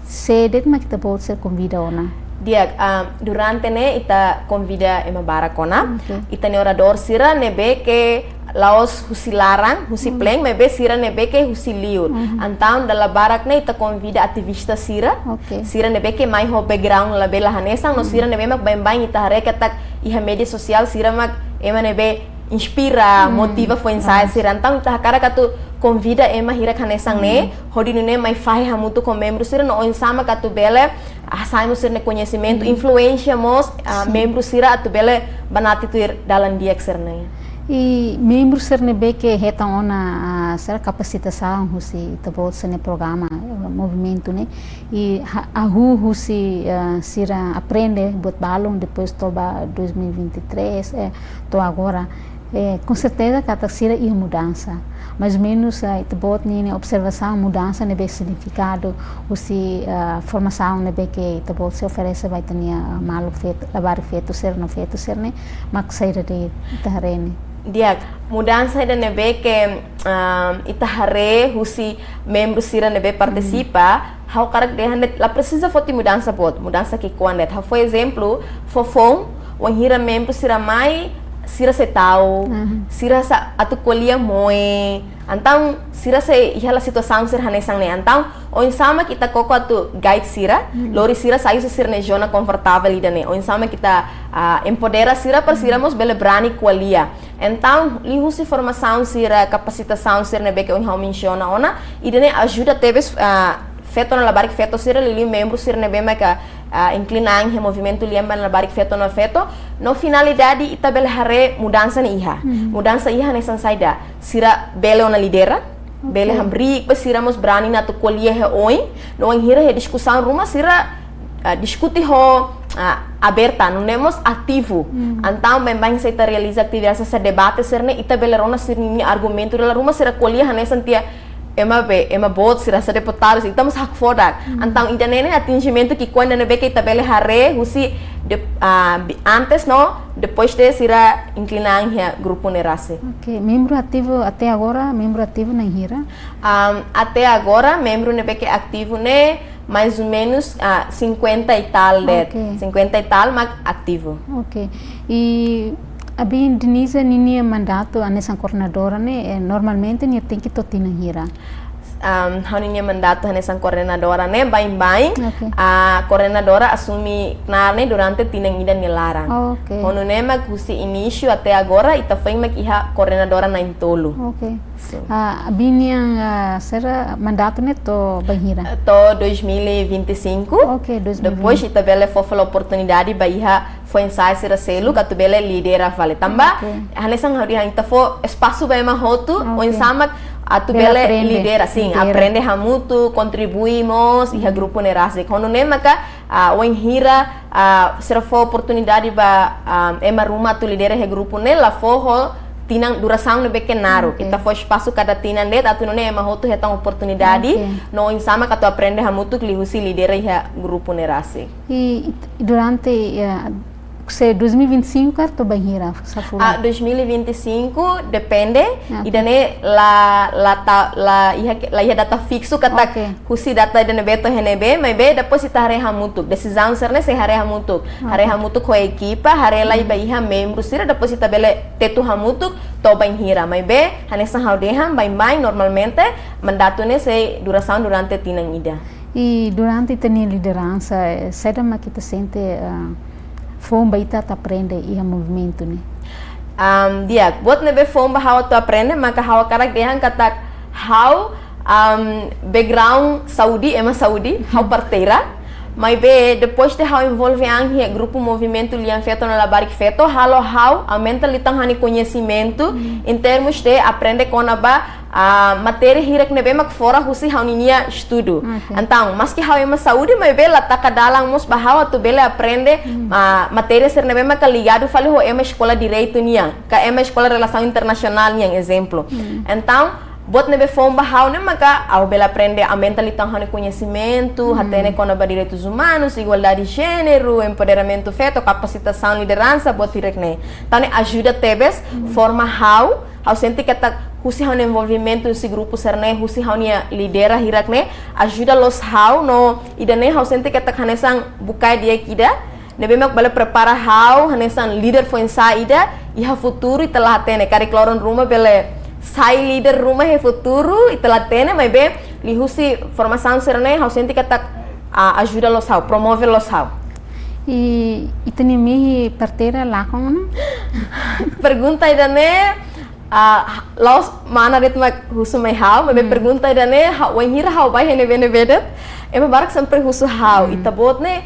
Sé de'it mak ita-boot sira konvida ona? Di'ak, ah, durante ne'e ita konvida ema barak ona. Ok. Ita-nia oradór sira ne'ebé ke la'ós husi laran, husi plean, maibé sira ne'ebé ke husi liur. Entaun, dala barak ne'e ita konvida ativista sira. Ok. Sira ne'ebé ke mai ho background labele hanesan, no sira ne'ebé mak baibain ita haree katak iha média sosiál sira mak ema ne'ebé inspira, motiva foin-sa'e sira. Entaun, ita hakarak atu konvida ema hirak hanesan ne'e, hodi nune'e mai fahe hamutuk ho membru sira no oinsá mak atu bele hasai mós sira-nia koñesimentu, influénsia mós, ah, membru sira atu bele banati tuir dalan di'ak sira-ne'e. I membru sira ne'ebé ke hetan ona, ah, sira kapasitasaun husi ita-boot sira-nia programa, eh, movimentu ne'e. I ha-, hahú husi, eh, sira aprende buat balun depois to'o ba dois mil e vinte e três, eh, to'o agora. Eh, konserteza katak sira iha mudansa. Mais ou menus, eh, ita-boot ninia observasaun mudansa ne'ebé signifikadu husi, eh, formasaun ne'ebé ke ita-boot sei oferese ba ita-nia, eh, maluk feto, labarik feto sira no feto sira ne'e, mak saida de'it ita haree ne'e? Di'ak, mudansa ida ne'ebé ke, ah, ita haree husi membru sira ne'ebé partisipa, ha'u hakarak dehan de'it la presiza foti mudansa boot, mudansa ki'ikoan de'it. Ha'u fó ezemplu, foufoun, wainhira membru sira mai, sira sei ta'uk, sira sa atu ko'alia moe. Entaun, sira sei iha hela situasaun sira hanesan ne'e. Entaun, oinsá mak ita koko atu guide sira, lori sira sai husi sira-nia zona konfortavel ida-ne'e. Oinsá mak ita, ah, empodera sira para sira mós bele brani ko'alia. Entaun, liuhusi formasaun sira, kapasitasaun sira ne'ebé ke ohin ha'u mensiona ona, ida-ne'e ajuda tebes, ah, feto no labarik feto sira, liuliu membru sira ne'ebé maka, ah, inklina an iha movimentu lian ba labarik feto no feto, no finalidade ita bele haree mudansa ne'e iha. Mudansa iha hanesan saida, sira bele ona lidera, bele hamriik ba sira mós brani atu ko'alia iha oin, no wainhira iha diskusaun ruma sira, ah, diskute ho, ah, aberta, nune'e mós ativu. Entaun, baibain se ita realiza atividade hanesan debate sira-ne'e, ita bele rona sira-nia argumentu dala ruma sira ko'alia hanesan tiha ema be, ema boot sira hanesan deputadu, ita mós hakfodak. Entaun, ida-ne'e ne'e atinjimentu ki'ikoan ida ne'ebé ke ita bele haree husi de, ah, bi-, antes no depois de sira inklina an iha grupu ne'e rasik. Ok, membru ativu até agora, membru ativu na'in hira? Am, até agora, membru ne'ebé ke ativu ne'e, mais ou menus, ah, cinquenta e tal de'it. Ok. Cinquenta e tal mak ativu. Ok. I Abi Denise ninia mandatu hanesan koordenadora ne'e, eh, normalmente nia tenke to'o tinan hira? Am, ha'u-nia mandatu hanesan koordenadora ne'e, baibain, Oke. ah, koordenadora asume knaar ne'e durante tinan ida nia laran. Oke. Ho nune'e mak husi inísiu até agora, ita foin mak iha koordenadora na'in-tolu. Oke. Sin. Ah, Binian, ah, sira mandatu ne'e to'o bainhira? To'o dois mil e vinte e cinco. Oke, dois mil e vinte. Depois ita bele fó fali oportunidade ba iha foin-sa'e sira seluk atu bele lidera fali. Tanba, Oke. hanesan ha'u dehan, ita fó espasu ba ema hotu, Oke. oinsá mak atu Bele bele aprende. Lidera, sin, Lidera. Aprende hamutuk, kontribui mós iha grupu ne'e rasik. Ho nune'e maka, ah, wainhira, ah, sira fó oportunidade ba, ah, ema ruma atu lidera iha grupu ne'e, la fó ho tinan, durasaun ne'ebé ke naruk. Oke. Ita fó espasu kada tinan de'it atu nune'e ema hotu hetan oportunidade, Oke. no oinsá mak atu aprende hamutuk liuhusi lidera iha grupu ne'e rasik. I, i durante, eh, se dois mil e vinte e cinco karik to'o bainhira, sá fulan? Ah, dois mil e vinte e cinco, depende. Oke. Ida-ne'e la, la ta, la iha, la iha data fiksu katak Oke. husi data ida ne'ebé to'o iha ne'ebé, maibé depois ita haree hamutuk. Desizaun sira-ne'e sei haree hamutuk. Haree Oke. hamutuk ho ekipa, haree lai ba iha membru sira, depois ita bele tetu hamutuk to'o bainhira. Maibé, hanesan ha'u dehan, baibain normalmente mandatu ne'e sei durasaun durante tinan ida. I durante ita-nia lideransa, eh, saida mak ita sente, ah, foun ba ita atu aprende iha movimentu ne'e? Am, di'ak, buat ne'ebé foun ba ha'u atu aprende, maka ha'u hakarak dehan katak ha'u, am, background saúde, ema saúde, ha'u parteira. Maibé, depois de ha'u envolve an iha grupu movimentu lian feto no labarik feto, halo ha'u aumenta liután ha'u-nia koñesimentu, em termos de aprende kona-ba, ah, matéria hirak ne'ebé mak fora husi ha'u-nia estudu. Oke. Entaun, maski ha'u ema saúde, maibé la taka dalan mós ba ha'u atu bele aprende, ah, matéria sira ne'ebé maka ligadu fali ho ema eskola direitu nian, ka ema eskola relasaun internasionál nian, ezemplu. Entaun, buat ne'ebé foun ba ha'u ne'e maka ha'u bele aprende aumenta liután ha'u-nia koñesimentu, hatene kona-ba direitus umanus, igualdade de jéneru, empoderamentu feto, kapasitasaun lideransa, buat hirak ne'e. Entaun ne'e ajuda tebes, forma ha'u, ha'u sente katak husi ha'u-nia envolvimentu husi grupu sira-ne'e, husi ha'u-nia lidera hirak ne'e, ajuda loos ha'u no ida-ne'e ha'u sente katak hanesan bukae di'ak ida, ne'ebé mak bele prepara ha'u hanesan líder foin-sa'e ida iha futuru ita la hatene. Karik loron ruma bele sai líder ruma iha futuru ita la hatene, maibé liuhusi formasaun sira-ne'e ha'u sente katak, ah, ajuda loos ha'u, promove loos ha'u. I ita-nia mehi parteira lakon ona? Pergunta ida-ne'e, ah, la'ós mana de'it mak husu mai ha'u, maibé pergunta ida-ne'e, ha'u, wainhira ha'u bá iha ne'ebé-ne'ebé de'it, ema barak sempre husu ha'u, ita-boot ne'e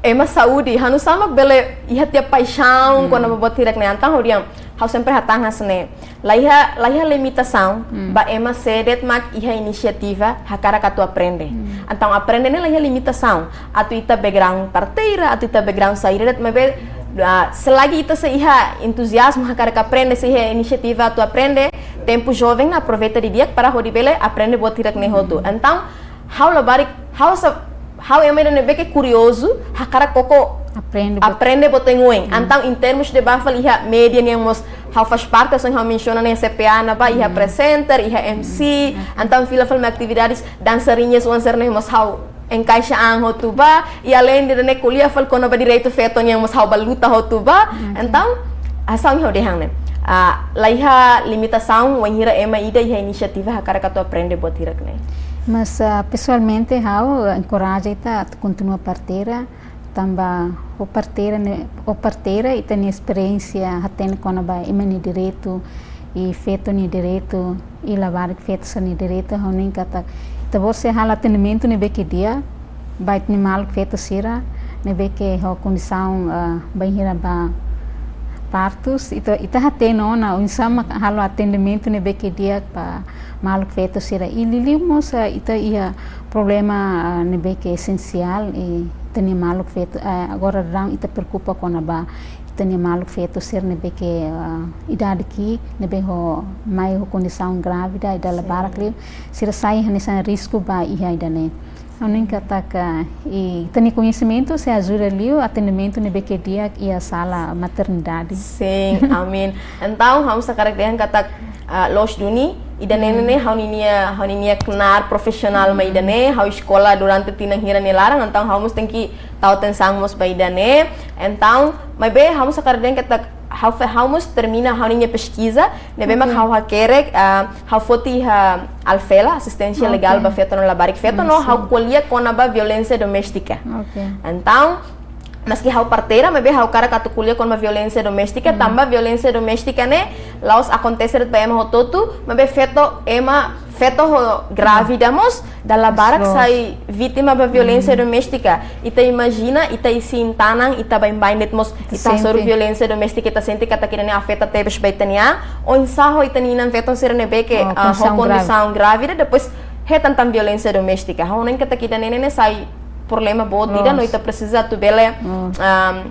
ema saúde, ha'u nusá mak bele iha tiha paixaun kona-ba buat hirak ne'e. Entaun ha'u dehan, ha'u sempre hatán hanesan ne'e, la iha, la iha limitasaun ba ema sé de'it mak iha inisiativa hakarak atu aprende. Entaun aprende ne'e la iha limitasaun. Atu ita background parteira, atu ita background saida de'it, maibé, ah, selagi ita sei iha entuziazmu hakarak aprende, sei iha inisiativa atu aprende, tempu joven ne'e aproveita didi'ak para hodi bele aprende buat hirak ne'e hotu. Entaun, ha'u labarik, ha'u sa, ha'u ema ida ne'ebé ke kuriozu, hakarak koko Aprende buat. Aprende buat oioin. Entaun, em termos de bá fali iha média nian mós, ha'u faz parte, hanesan ha'u mensiona ne'e C P A ne'ebá, iha presenter, iha M C, entaun fila fali mai atividades dançarinas, oan sira-ne'e mós ha'u enkaixa an hotu bá, i além de ne'e ko'alia fali kona-ba direitu feto nian mós ha'u bá luta hotu bá. Entaun, hanesan ha'u dehan ne'e, ah, la iha limitasaun wainhira ema ida iha inisiativa hakarak atu aprende buat hirak ne'e. Mas, ah, pesoalmente ha'u, ah, enkoraja ita atu kontinua parteira, tanba ho parteira ne'e, ho parteira ita-nia esperiénsia hatene kona-ba ema nia direitu, i feto nia direitu, i labarik feto sira-nia direitu, ha'u hanoin katak ita-boot sei halo atendimentu ne'ebé ke di'ak ba ita-nia maluk feto sira ne'ebé ke ho kondisaun, ah, bainhira bá partus, ita, ita hatene ona oinsá mak halo atendimentu ne'ebé ke di'ak ba maluk feto sira. I liuliu mós, ah, ita iha problema, ah, ne'ebé ke esensiál, i ita-nia maluk feto, ah, agora daudaun ita preokupa kona-ba ita-nia maluk feto sira ne'ebé ke, ah, idade ki'ik, ne'ebé ho mai ho kondisaun grávida, i dala barak liu sira sai hanesan risku ba iha ida-ne'e. Ha'u hanoin katak, ah, i ita-nia koñesimentu sei ajuda liu atendimentu ne'ebé ke di'ak iha sala maternidade. Sin, amin. Entaun, ha'u mós hakarak dehan katak, ah, loos duni, ida-ne'e ne'e ha'u-nia, ha'u-nia knaar profisionál mak ida-ne'e, ha'u eskola durante tinan hira nia laran, entaun ha'u mós tenke tau atensaun mós ba ida-ne'e. Entaun, maibé ha'u mós hakarak dehan katak, ha'u fe-, ha'u mós termina ha'u-nia peskiza, ne'ebé mak ha'u hakerek, ah, ha'u foti iha ALFELA, asisténsia legál ba feto no labarik feto, no ha'u ko'alia kona-ba violénsia doméstika. Entaun, maski ha'u parteira, maibé ha'u hakarak atu ko'alia kona-ba violénsia doméstika, tanba violénsia doméstika ne'e la'ós akontese de'it ba ema hotu-hotu, maibé feto, ema, feto ho grávida mós dala barak sai vítima ba violénsia doméstika. Ita imajina, ita isin-tanan, ita baibain de'it mós, ita hasoru violénsia doméstika, ita sente katak ida-ne'e afeta tebes ba ita-nia an, oinsá ho ita-nia inan-feton sira ne'ebé ke, ah, ho kondisaun grávida, depois hetan tan violénsia doméstika. Ha'u hanoin katak ida-ne'e ne'e sai problema boot ida no ita presiza atu bele, ah,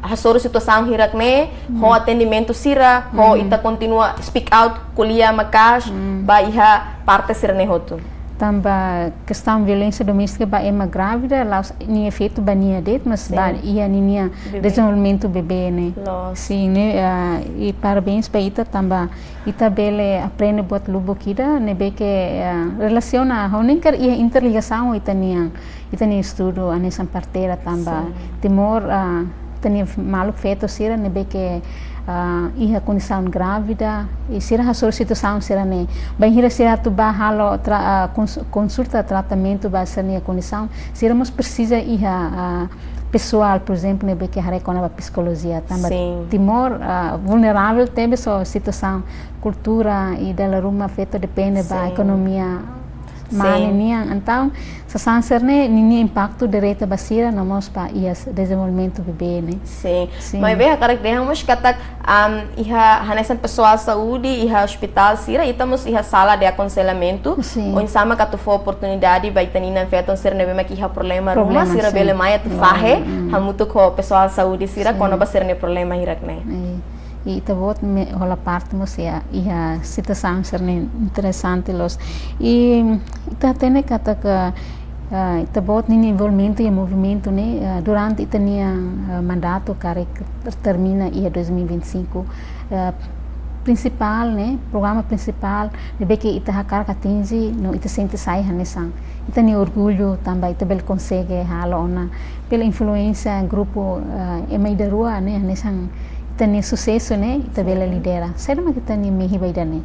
hasoru situasaun hirak ne'e, ho atendimentu sira, ho ita kontinua speak out, ko'alia maka'as, ba iha parte sira-ne'e hotu. Tanba kestaun violénsia doméstika ba ema grávida, la'ós nia efeitu ba nia de'it, mas ba iha ninia dezenvolvimentu bebé ne'e. Sin, ne'e, ah, i parabéns ba ita tanba ita bele aprende buat lubuk ida, ne'ebé ke, ah, relasiona, ha'u hanoin katak iha interligasaun ita-nia, ita-nia estudu, hanesan parteira tanba Timor, ah, ita-nia maluk feto sira ne'ebé ke, ah, iha kondisaun grávida, i sira hasoru situasaun sira-ne'e. Bainhira sira atu bá halo tra-, ah, kons-, konsulta tratamentu ba sira-nia kondisaun, sira mós presiza iha, ah, pesoál, por ezemplu, ne'ebé ke haree kona-ba psikolojia, tanba Timor, ah, vulneravel tebes ho situasaun kultura i dala ruma feto depende ba ekonomia mane nian. Entaun, sasán sira-ne'e, ninia impaktu direta ba sira, no mós ba iha dezenvolvimentu bebé ne'e. Sin. Maibé hakarak dehan mós katak, am, iha hanesan pesoál saúde, iha ospitál sira, ita mós iha sala de akonselhamentu. Oinsá mak atu fó oportunidade ba ita-nia inan-feton sira ne'ebé mak iha problema ruma, sira bele mai atu fahe hamutuk ho pesoál saúde sira kona-ba sira-nia problema hirak-ne'e. I ita-boot hola parte mós iha, iha situasaun sira-ne'e interesante loos. I ita hatene katak, ah, ita-boot ninia envolvimentu iha movimentu ne'e, ah, durante ita-nia, ah, mandatu karik termina iha dois mil e vinte e cinco, ah, prinsipál ne'e, programa prinsipál ne'ebé ke ita hakarak atinje no ita sente sai hanesan ita-nia orgullu tanba ita bele konsege halo ona pela influénsia grupu, ah, ema ida-rua ne'e, hanesan ita-nia susesu ne'e ita bele lidera. Saida mak ita-nia mehi ba ida-ne'e?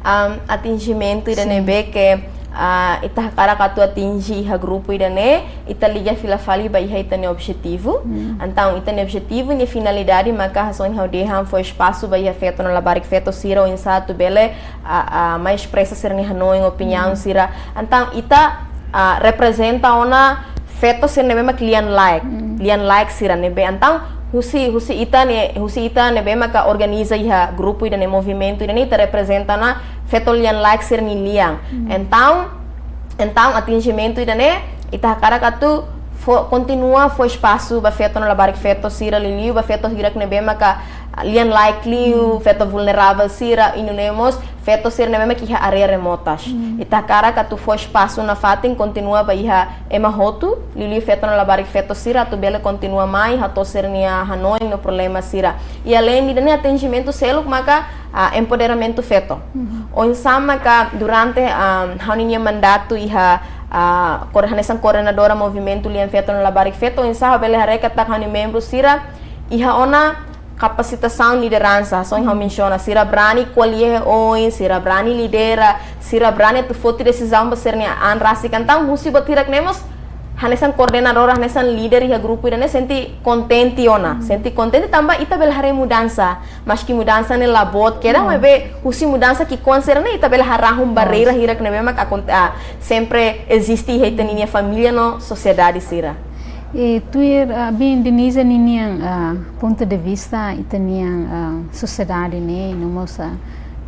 Am, atinjimentu ida ne'ebé ke, ah, ita hakarak atu atinje iha grupu ida-ne'e, ita liga fila fali ba iha ita-nia objetivu. Entaun, ita-nia objetivu, nia finalidade maka hanesan ha'u dehan fó espasu ba iha feto no labarik feto sira oinsá atu bele, ah, ah, mai espresa sira-nia hanoin, opiniaun sira. Entaun, ita, ah, reprezenta ona feto sira ne'ebé mak lian-laek, lian-laek sira ne'ebé. Entaun, husi, husi ita ne'e, husi ita ne'ebé maka organiza iha grupu ida-ne'e, movimentu ida-ne'e, ita reprezenta ona feto lian-laek sira-nia lian. Entaun, entaun atinjimentu ida-ne'e, ita hakarak atu fó, kontinua fó espasu ba feto no labarik feto sira, liuliu ba feto hirak ne'ebé maka lian-laek liu, feto vulneravel sira, i nune'e mós feto sira ne'ebé mak iha área remotas. Ita hakarak atu fó espasu nafatin kontinua ba iha ema hotu, liuliu feto no labarik feto sira atu bele kontinua mai hato'o sira-nia hanoin no problema sira. I aleinde ida-ne'e atinjimentu seluk maka, ah, empoderamentu feto. Oinsá maka durante, ah, ha'u-nia mandatu iha, ah, kor-, hanesan koordenadora movimentu lian feto no labarik feto, oinsá ha'u bele haree katak ha'u-nia membru sira iha ona kapasitasaun lideransa, hanesan ha'u mensiona, sira brani ko'alia iha oin, sira brani lidera, sira brani atu foti desizaun ba sira-nia an rasik. Entaun, husi buat hirak-ne'e mós, hanesan koordenadora, hanesan líder iha grupu ida-ne'e sente kontente ona. Sente kontente tanba ita bele haree mudansa. Maski mudansa ne'e la boot kedas, maibé husi mudansa ki'ikoan sira-ne'e ita bele harahun barreira hirak ne'ebé mak akon-, ah, sempre eziste iha ita-nia família no sosiedade sira. I tuir, ah, biin Denise ninian, ah, pontu de vista, ita-nia, ah, sosiedade ne'e, no mós, ah,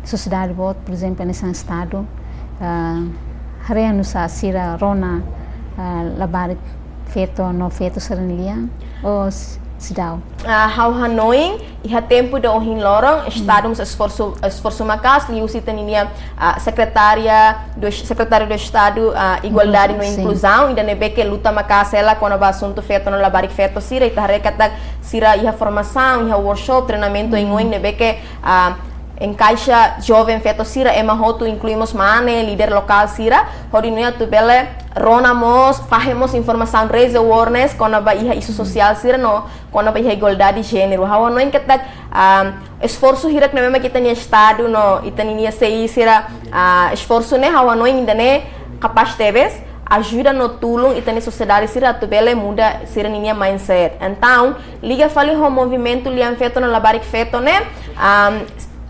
sosiedade boot, por ezemplu, hanesan Estadu, ah, haree oinsá sira rona, ah, labarik feto no feto sira-nia lian, ou s-, seidauk? Ah, ha'u hanoin, iha tempu ida ohin loron, Estadu mós esforsu, esforsu maka'as, liuhusi ita-nia, ah, Sekretária do, Sekretáriu do Estadu, ah, Igualdade no Inkluzaun, ida ne'ebé ke luta maka'as hela kona-ba asuntu feto no labarik feto sira, ita haree katak sira iha formasaun, iha workshop, treinamentu oioin ne'ebé ke, ah, enkaixa joven feto sira, ema hotu, inklui mós mane, líder lokál sira, hodi nune'e atu bele rona mós, fahe mós informasaun, raise awareness kona-ba iha isu sosiál sira no kona-ba iha igualdade jéneru. Ha'u hanoin katak Ah, esforsu hirak ne'ebé mak ita-nia estadu no ita-nia sei sira, ah, esforsu ne'e ha'u hanoin ida-ne'e kapás tebes ajuda no tulun ita-nia sosiedade sira atu bele muda sira-ninia mindset. Entaun, liga fali ho movimentu Lian Feto no Labarik Feto ne'e, ah,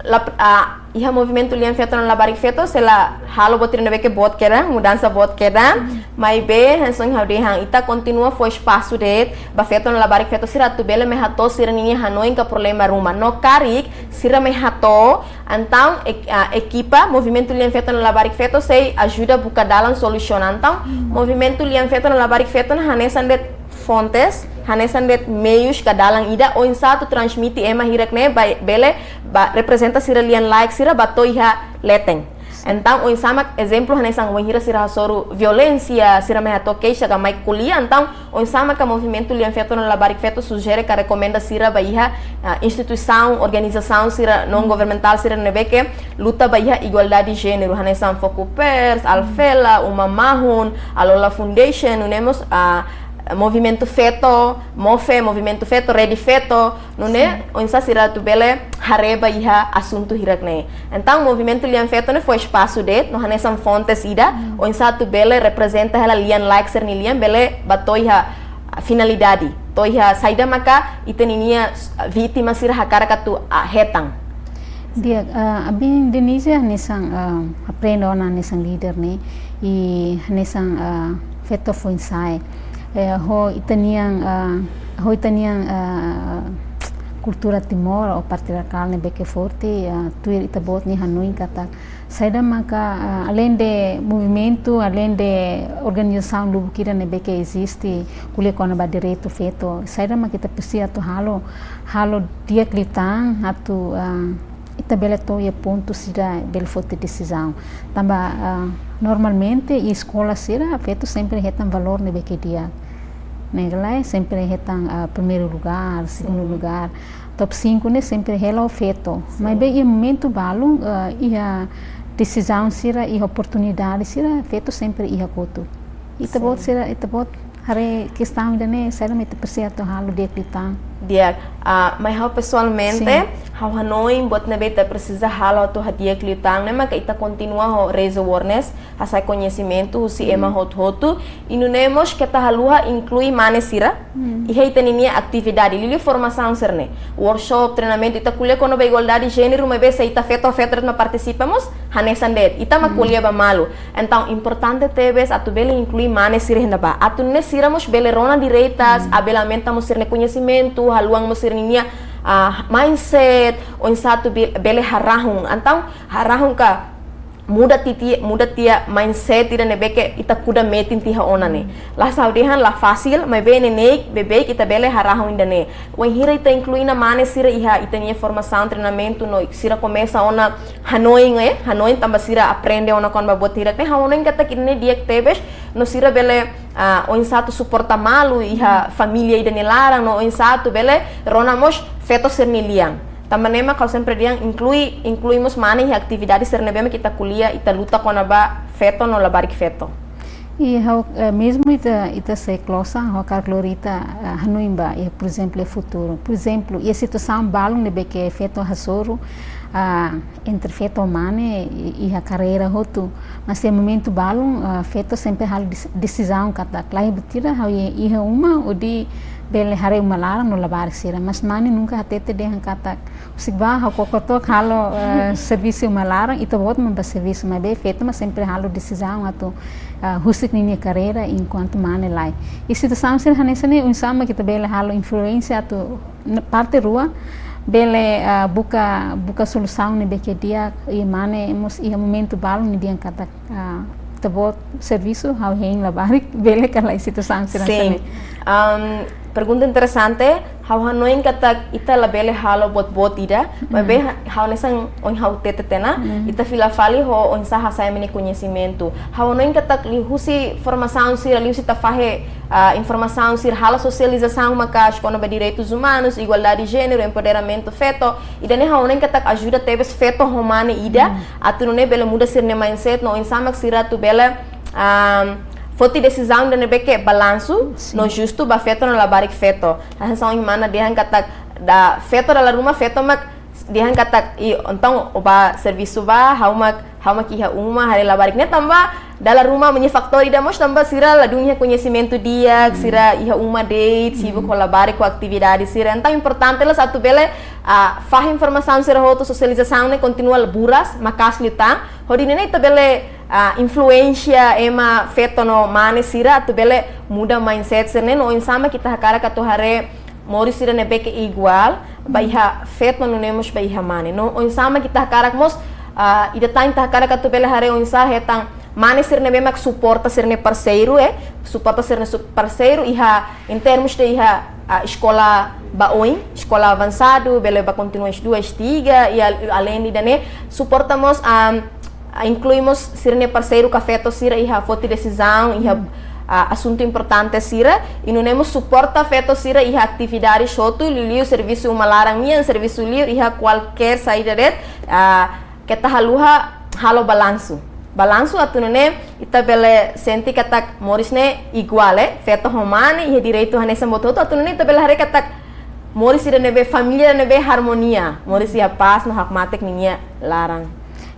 la, ah, iha movimentu Lian Feto no Labarik Feto, sei la halo buat ida ne'ebé ke boot kedan, mudansa boot kedan, maibé hanesan ha'u dehan, ita kontinua fó espasu de'it ba feto no labarik feto sira atu bele mai hato'o sira-ninia hanoin ka problema ruma. No karik sira mai hato'o, entaun ek-, ah, ekipa movimentu Lian Feto no Labarik Feto sei ajuda buka dalan solusaun. Entaun, movimentu Lian Feto no Labarik Feto ne'e hanesan de'it fontes, hanesan de'it meius ka dalan ida oinsá atu transmite ema hirak ne'e ba, bele ba reprezenta sira-nia lian-laek sira ba to'o iha leten. Entaun, oinsá mak ezemplu hanesan wainhira sira hasoru violénsia, sira mai hato'o keixa ka mai ko'alia, entaun oinsá maka movimentu Lian Feto no Labarik Feto sujere ka rekomenda sira ba iha, ah, instituisaun, organizasaun sira non-governamentál sira ne'ebé ke luta ba iha igualdade de jéneru, hanesan Fokupers, Alfela, Uma Mahun, Alola Foundation, nune'e mós, ah, Movimentu Feto, MOFE, Movimentu Feto, Rede Feto, nune'e oinsá sira atu bele haree ba iha asuntu hirak ne'e. Entaun, movimentu Lian Feto ne'e fó espasu de'it, no hanesan fontes ida, oinsá atu bele reprezenta hela lian-laek sira-nia lian, bele ba to'o iha finalidade, to'o iha saida maka ita-ninia vítima sira hakarak atu, ah, hetan. Di'ak, ah, ami Denise hanesan, ah, aprende ona hanesan líder ne'e, i hanesan, ah, feto foin-sa'e. Eh, ho ita-nian, ah, ho ita-nian, ah, kultura Timor ou patriarkál ne'ebé ke forte, ah, tuir ita-boot nia hanoin katak saida maka, ah, aleinde movimentu, aleinde organizasaun lubuk ida ne'ebé ke eziste, ko'alia kona-ba direitu feto, saida maka ita presiza atu halo, halo di'ak liután atu, ah, ita bele to'o iha pontu sira bele foti desizaun. Tanba, ah, normalmente iha eskola sira feto sempre hetan valór ne'ebé ke di'ak. Ne'e ka lae, sempre hetan, ah, primeiru lugár, segundu lugár. Top cinco ne'e sempre hela ho feto. Maibé iha momentu balun, ah, iha desizaun sira, iha oportunidade sira, feto sempre iha kotuk. Ita-boot sira, ita-boot haree kestaun ida-ne'e, saida mak ita presiza atu halo di'ak liután. Di'ak, ah, mai ha'u pesoalmente, ha'u hanoin buat ne'ebé ita presiza halo atu hadi'ak liután ne'e maka ita kontinua ho raise awareness, hasa'e koñesimentu husi ema hotu-hotu, i nune'e mós keta haluha inklui mane sira iha ita-ninia atividade, liuliu formasaun sira-ne'e, workshop, treinamentu, ita ko'alia kona-ba igualdade jéneru, maibé se ita feto, feto de'it mak partisipa mós hanesan de'it, ita mak ko'alia ba malu. Entaun, importante tebes atu bele inklui mane sira iha ne'ebá. Atu nune'e sira mós bele rona direitas, a bele aumenta mós sira-nia koñesimentu, haluha mós sira-ninia, ah, mindset, oinsá atu be-, bele harahun. Entaun, harahun ka muda tiha, muda tiha mindset ida ne'ebé ke ita kuda metin tiha ona ne'e. La, ha'u dehan la fasil, maibé neineik, beibeik ita bele harahun ida-ne'e. Wainhira ita inklui ona mane sira iha ita-nia formasaun, treinamentu, no sira komesa ona hanoin, eh, hanoin tanba sira aprende ona kona-ba buat hirak ne'e, ha'u hanoin katak ida-ne'e di'ak tebes, no sira bele, ah, oinsá atu suporta malu iha família ida nia laran, no oinsá atu bele rona mós feto sira-nia lian. Tanba ne'e mak ha'u sempre dehan inklui, inklui mós mane iha atividade sira ne'ebé mak ita ko'alia, ita luta kona-ba feto no labarik feto. I ha'u, eh, mezmu ita, ita sei klosan, ha'u hakarak lori ita, eh, hanoin ba, iha, por ezemplu, iha futuru. Por ezemplu, iha situasaun balun ne'ebé ke feto hasoru, ah, entre feto ho mane, i-, iha karreira hotu. Mas iha momentu balun, ah, feto sempre halo des-, desizaun katak, lae, buat ida ha'u iha, iha uma, hodi bele haree uma laran no labarik sira. Mas mane nunka hatete dehan katak, husik ba, ha'u koko took halo, eh, servisu uma laran, ita-boot mak bá servisu, maibé feto mak sempre halo desizaun atu, eh, husik ninia karreira enkuantu mane lae. I situasaun sira hanesan ne'e, oinsá mak ita bele halo influénsia atu n-, parte rua bele, eh, buka, buka solusaun ne'ebé ke di'ak, i mane mós iha momentu balun nia dehan katak, ah, ita-boot servisu, ha'u hein labarik, bele ka lae situasaun sira hanesan ne'e. Sin. Am, pergunta interesante, ha'u hanoin katak ita labele halo buat boot ida, maibé ha-, ha'u hanesan ohin ha'u hatete tiha ona, ita fila fali ho oinsá hasa'e ema nia koñesimentu. Ha'u hanoin katak liuhusi formasaun sira, liuhusi ita fahe, ah, informasaun sira, halo sosializasaun maka'as kona-ba direitus umanus, igualdade de jéneru, empoderamentu feto, ida-ne'e ha'u hanoin katak ajuda tebes feto ho mane ida, atu nune'e bele muda sira-nia mindset, no oinsá mak sira atu bele, ah, foti desizaun ida ne'ebé ke balansu, no justu ba feto no labarik feto. Hanesan ohin mana dehan katak da feto dala ruma feto mak dehan katak, i, entaun ó bá servisu bá, ha'u mak, ha'u mak iha uma, haree labarik ne'e tanba dala ruma nia fatór ida mós tanba sira ladún iha koñesimentu di'ak, sira iha uma de'it, sibuk ho labarik ho atividade sira. Entaun importante loos atu bele, ah, fahe informasaun sira hotu, sosializasaun ne'e kontinua buras, maka'as liután, hodi nune'e ita bele, ah, influénsia ema feto no mane sira atu bele muda mindset sira-ne'e, no oinsá mak ita hakarak atu haree moris sira ne'ebé ke iguál ba iha feto nune'e mós ba iha mane. No oinsá mak ita hakarak mós, ah, ida tan ita hakarak atu bele haree oinsá hetan mane sira ne'ebé mak suporta sira-nia parseiru, eh, suporta sira-nia su-, parseiru iha, em termos de iha, ah, eskola ba oin, eskola avansadu, bele bá kontinua S dua, S tiga, i al-, além de ne'e, suporta mós, ah, ah, inklui mós sira-nia parseiru ka feto sira iha foti desizaun, iha, ah, asuntu importante sira, i nune'e mós suporta feto sira iha atividade hotu, liuliu servisu uma laran nian, servisu liur, iha kualkér saida de'it, ah, keta haluha halo balansu. Balansu atu nune'e ita bele sente katak moris ne'e iguál, eh, feto ho mane, iha direitu hanesan buat hotu, atu nune'e ita bele haree katak moris ida ne'ebé, família ne'ebé harmonia, moris iha pás no hakmatek ninia laran.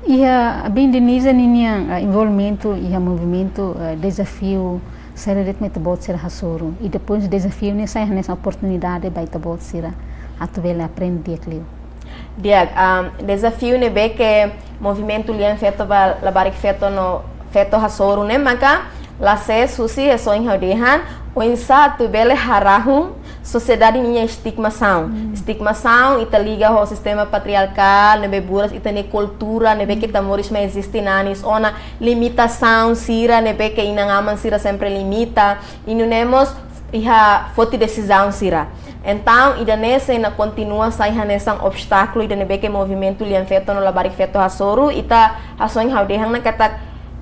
Iha Abin Denise ninia, eh, envolvimentu iha movimentu, eh, dezafiu saida de'it mak ita-boot sira hasoru. I depois dezafiu ne'e sai hanesan oportunidade ba ita-boot sira atu bele aprende di'ak liu. Di'ak, ah, dezafiu ne'ebé ke movimentu lian feto ba labarik feto no feto hasoru ne'e maka la sees husi hanesan ohin ha'u dehan, oinsá atu bele harahun sosiedade ninia estigmasaun. Estigmasaun ita liga ho sistema patriarkál, ne'ebé buras ita-nia kultura, ne'ebé ke ita moris mai eziste nanis ona, limitasaun sira, ne'ebé ke inan-aman sira sempre limita, i nune'e mós iha foti desizaun sira. Entaun, ida-ne'e sei kontinua sai hanesan obstákulu ida ne'ebé ke movimentu lian feto no labarik feto hasoru, ita hanesan ohin ha'u dehan ona katak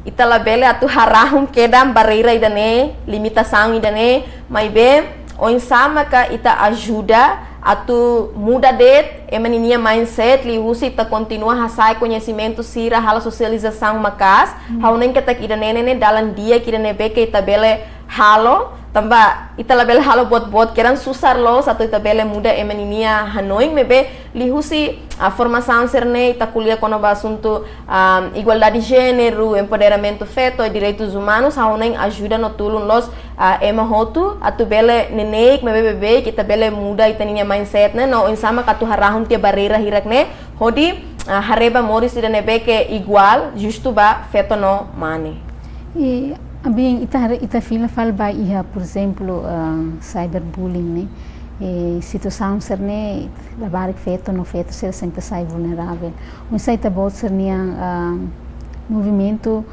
ita labele atu harahun kedan barreira ida-ne'e, limitasaun ida-ne'e, maibé oinsá maka ita ajuda atu muda de'it ema ninia mindset liuhusi ita kontinua hasa'e koñesimentu sira, halo sosializasaun maka'as, ha'u hanoin katak ida-ne'e ne'e dalan di'ak ida ne'ebé ke ita bele halo, tanba ita labele halo buat-buat kedan susar loos atu ita bele muda ema ninia hanoin, maibé liuhusi, ah, formasaun sira-ne'e ita ko'alia kona-ba asuntu, ah, igualdade jéneru, empoderamentu feto, direitus umanus, ha'u hanoin ajuda no tulun loos, ah, ema hotu atu bele neineik maibé beibeik ita bele muda ita ninia mindset ne'e, no oinsá mak atu harahun tiha barreira hirak-ne'e hodi, ah, haree ba moris ida ne'ebé ke iguál, justu ba feto no mane. I, Abin, ita haree, ita fila fali ba iha, por ezemplu, ah, cyberbullying ne'e. I situasaun sira-ne'e, labarik feto no feto sira sempre sai vulneravel. Oinsá ita-boot sira-nia, ah, movimentu,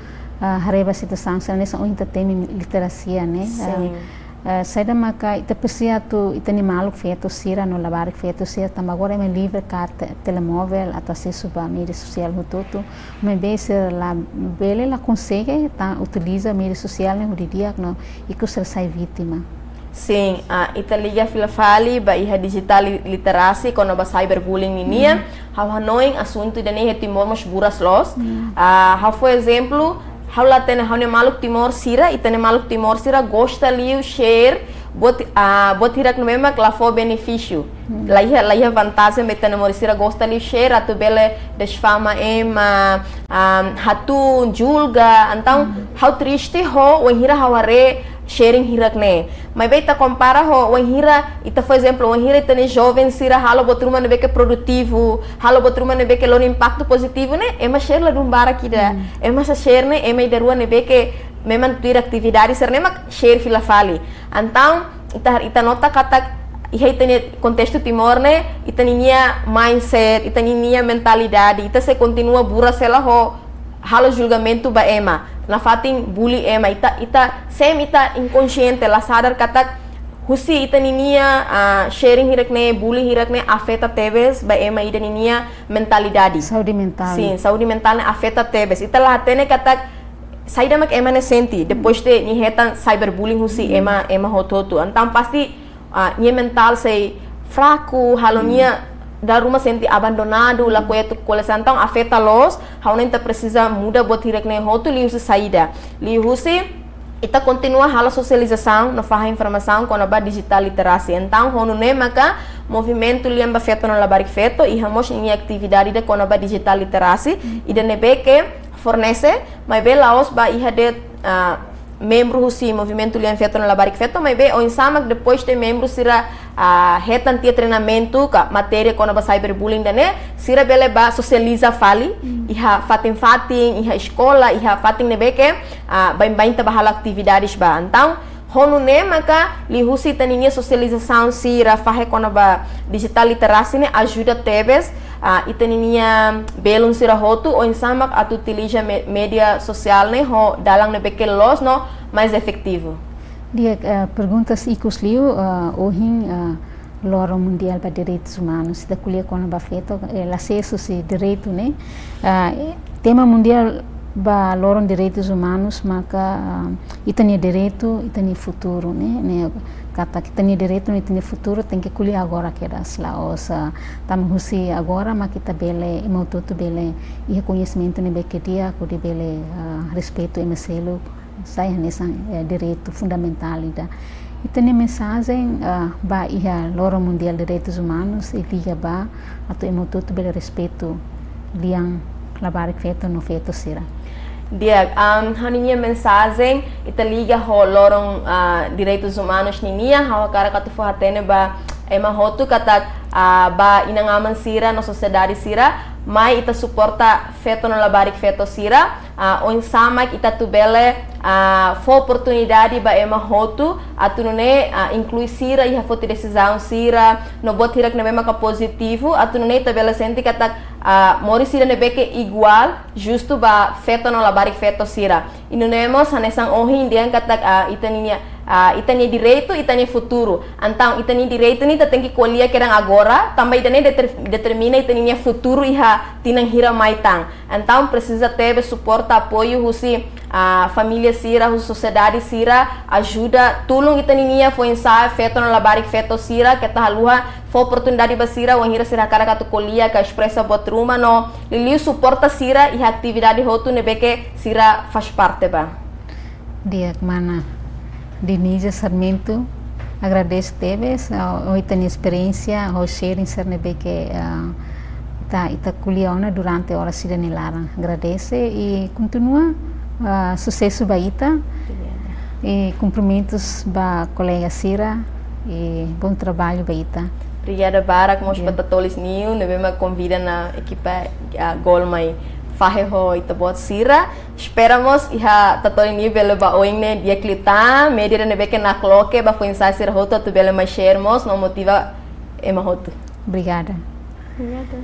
ah, haree ba situasaun sira-ne'e, hanesan ohin ita temi literasia ne'e. Ah, Sin. Eh, saida maka ita presiza atu ita-nia maluk feto sira no labarik feto sira tanba agora ema livre kaer te-, telemóvel atu asesu ba média sosiál hotu-hotu. Maibé sira labele, la konsege atu utiliza média sosiál ne'e ho di'ak no ikus sira sai vítima. Sin, ah, ita liga fila fali ba iha digital li-, literacy kona-ba cyberbullying ninia. Ha'u hanoin asuntu ida-ne'e iha Timor mós buras loos. Ah, ha'u fó ezemplu, ha'u la hatene ha'u-nia maluk Timor sira, ita-nia maluk Timor sira gosta liu share buat, ah, buat hirak ne'ebé mak la fó benefísiu. La iha, la iha vantajen ba ita-nia moris, sira gosta liu share atu bele desfama ema, ah, hatún, julga. Entaun, ha'u triste ho wainhira ha'u haree sharing hirak-ne'e. Maibé ita kompara ho wainhira, ita fó ezemplu, wainhira ita-nia joven sira halo buat ruma ne'ebé ke produtivu, halo buat ruma ne'ebé ke lori impaktu pozitivu ne'e, ema share ladún barak ida. Ema sei share ne'e ema ida rua ne'ebé ke memang tuir atividade sira-ne'e mak share fila fali. Entaun, ita har-, ita nota katak iha ita-nia kontestu Timor ne'e, ita ninia mindset, ita ninia mentalidade, ita sei kontinua buras hela ho halo julgamentu ba ema, nafatin bully ema, ita, ita, sem ita inkonsiente, la sadar katak husi ita ninia, ah, sharing hirak-ne'e, bully hirak-ne'e afeta tebes ba ema ida ninia mentalidade. Saúde mentál. Sin, saúde mentál ne'e afeta tebes. Ita la hatene katak saida mak ema ne'e sente depois de nia hetan cyberbullying husi ema, ema hotu-hotu. Entaun pasti, ah, nia mentál sei fraku, halo nia dala ruma sente abandonadu, lakohi atu ko'alia, entaun afeta loos. Ha'u hanoin ita presiza muda buat hirak-ne'e hotu liuhusi saida. Liuhusi Ita kontinua halo sosializasaun no fahe informasaun kona-ba digital literacy. Entaun, ho nune'e maka movimentu lian ba feto no labarik feto iha mós ninia atividade ida kona-ba digital literacy, ida ne'ebé ke fornese, maibé la'ós ba iha de'it, ah, membru husi movimentu lian feto no labarik feto, maibé oinsá mak depois de membru sira, ah, hetan tiha treinamentu ka matéria kona-ba cyberbullying ida-ne'e, sira bele ba sosializa fali, iha fatin-fatin, iha eskola, iha fatin ne'ebé ke, ah, baibain ita ba halo atividades ba. Entaun, ho nune'e maka liuhusi ita ninia sosializasaun sira fahe kona-ba digital literacy ne'e ajuda tebes, ah, ita ninia belun sira hotu oinsá mak atu utiliza me-, média sosiál ne'e ho dalan ne'ebé ke loos no mais efetivu. Di'ak, eh, perguntas ikus liu, eh, ohin, eh, Loron Mundiál ba Direitus Umanus, ita ko'alia kona-ba feto, eh, la sees husi direitu, ne'e? Ah, eh, tema mundiál ba Loron Direitus Umanus maka, ah, ita-nia direitu, ita-nia futuru, ne'e? Ne'e katak ita-nia direitu no ita-nia futuru tenke ko'alia agora kedas, la'ós, ah, tanba husi agora mak ita bele, ema hotu-hotu bele iha koñesimentu ne'ebé ke di'ak, hodi bele, ah, respeitu ema seluk, sai hanesan, eh, direitu fundamentál ida. Ita-nia mensajen, ah, ba iha Loron Mundiál Direitus Umanus, i liga ba atu ema hotu-hotu bele respeitu lian labarik feto no feto sira. Di'ak, am, ha'u-nia mensajen ita liga ho Loron, ah, Direitus Umanus ninian, ha'u hakarak atu fó-hatene ba ema hotu katak, ah, ba inan-aman sira no sosiedade sira, mai ita suporta feto no labarik feto sira, ah, oinsá mak ita atu bele, ah, fó oportunidade ba ema hotu, atu nune'e, ah, inklui sira iha foti desizaun sira, no buat hirak ne'ebé maka pozitivu, atu nune'e ita bele sente katak, ah, moris ida ne'ebé ke iguál, justu ba feto no labarik feto sira. I nune'e mós hanesan ohin dehan katak, ah, ita ninia, ah, ita-nia direitu, ita-nia futuru. Entaun, ita-nia direitu ne'e ita tenke ko'alia kedan agora, tanba ida-ne'e deter-, determina ita ninia futuru iha tinan hira mai tan. Entaun, presiza tebes suporta, apoiu husi, ah, família sira, husi sosiedade sira, ajuda, tulun ita ninia foin-sa'e, feto no labarik feto sira, keta haluha fó oportunidade ba sira, wainhira sira hakarak atu ko'alia ka espresa buat ruma no liuliu suporta sira iha atividade hotu ne'ebé ke sira faz parte ba. Di'ak, mana Denise Sarmento, agradese tebes, ah, ho ita-nia esperiénsia, ho sharing sira ne'ebé ke, ah, ita, ita ko'alia ona durante oras ida-ne'e laran. Agradese i kontinua, ah, susesu ba ita. Obrigada. I kumprimentus ba kolega sira, i bom trabalho ba ita. Obrigada barak mós ba Tatoli News, ne'ebé mak konvida ona ekipa, ah, Gol mai fahe ho ita-boot sira. Espera mós iha Tatoli News bele ba oin ne'e di'ak liután, média ne'ebé ke nakloke ba foin-sa'e sira hotu atu bele mai share mós no motiva ema hotu. Obrigada. Obrigada.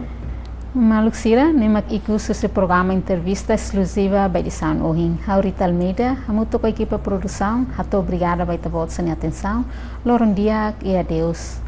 Maluk sira, ne'e mak ikus husi programa entrevista eskluziva ba edisaun ohin. Ha'u Rita Almeida, hamutuk ho ekipa produsaun, hato'o obrigada ba ita-boot sira-nia atensaun. Loron di'ak i adeus.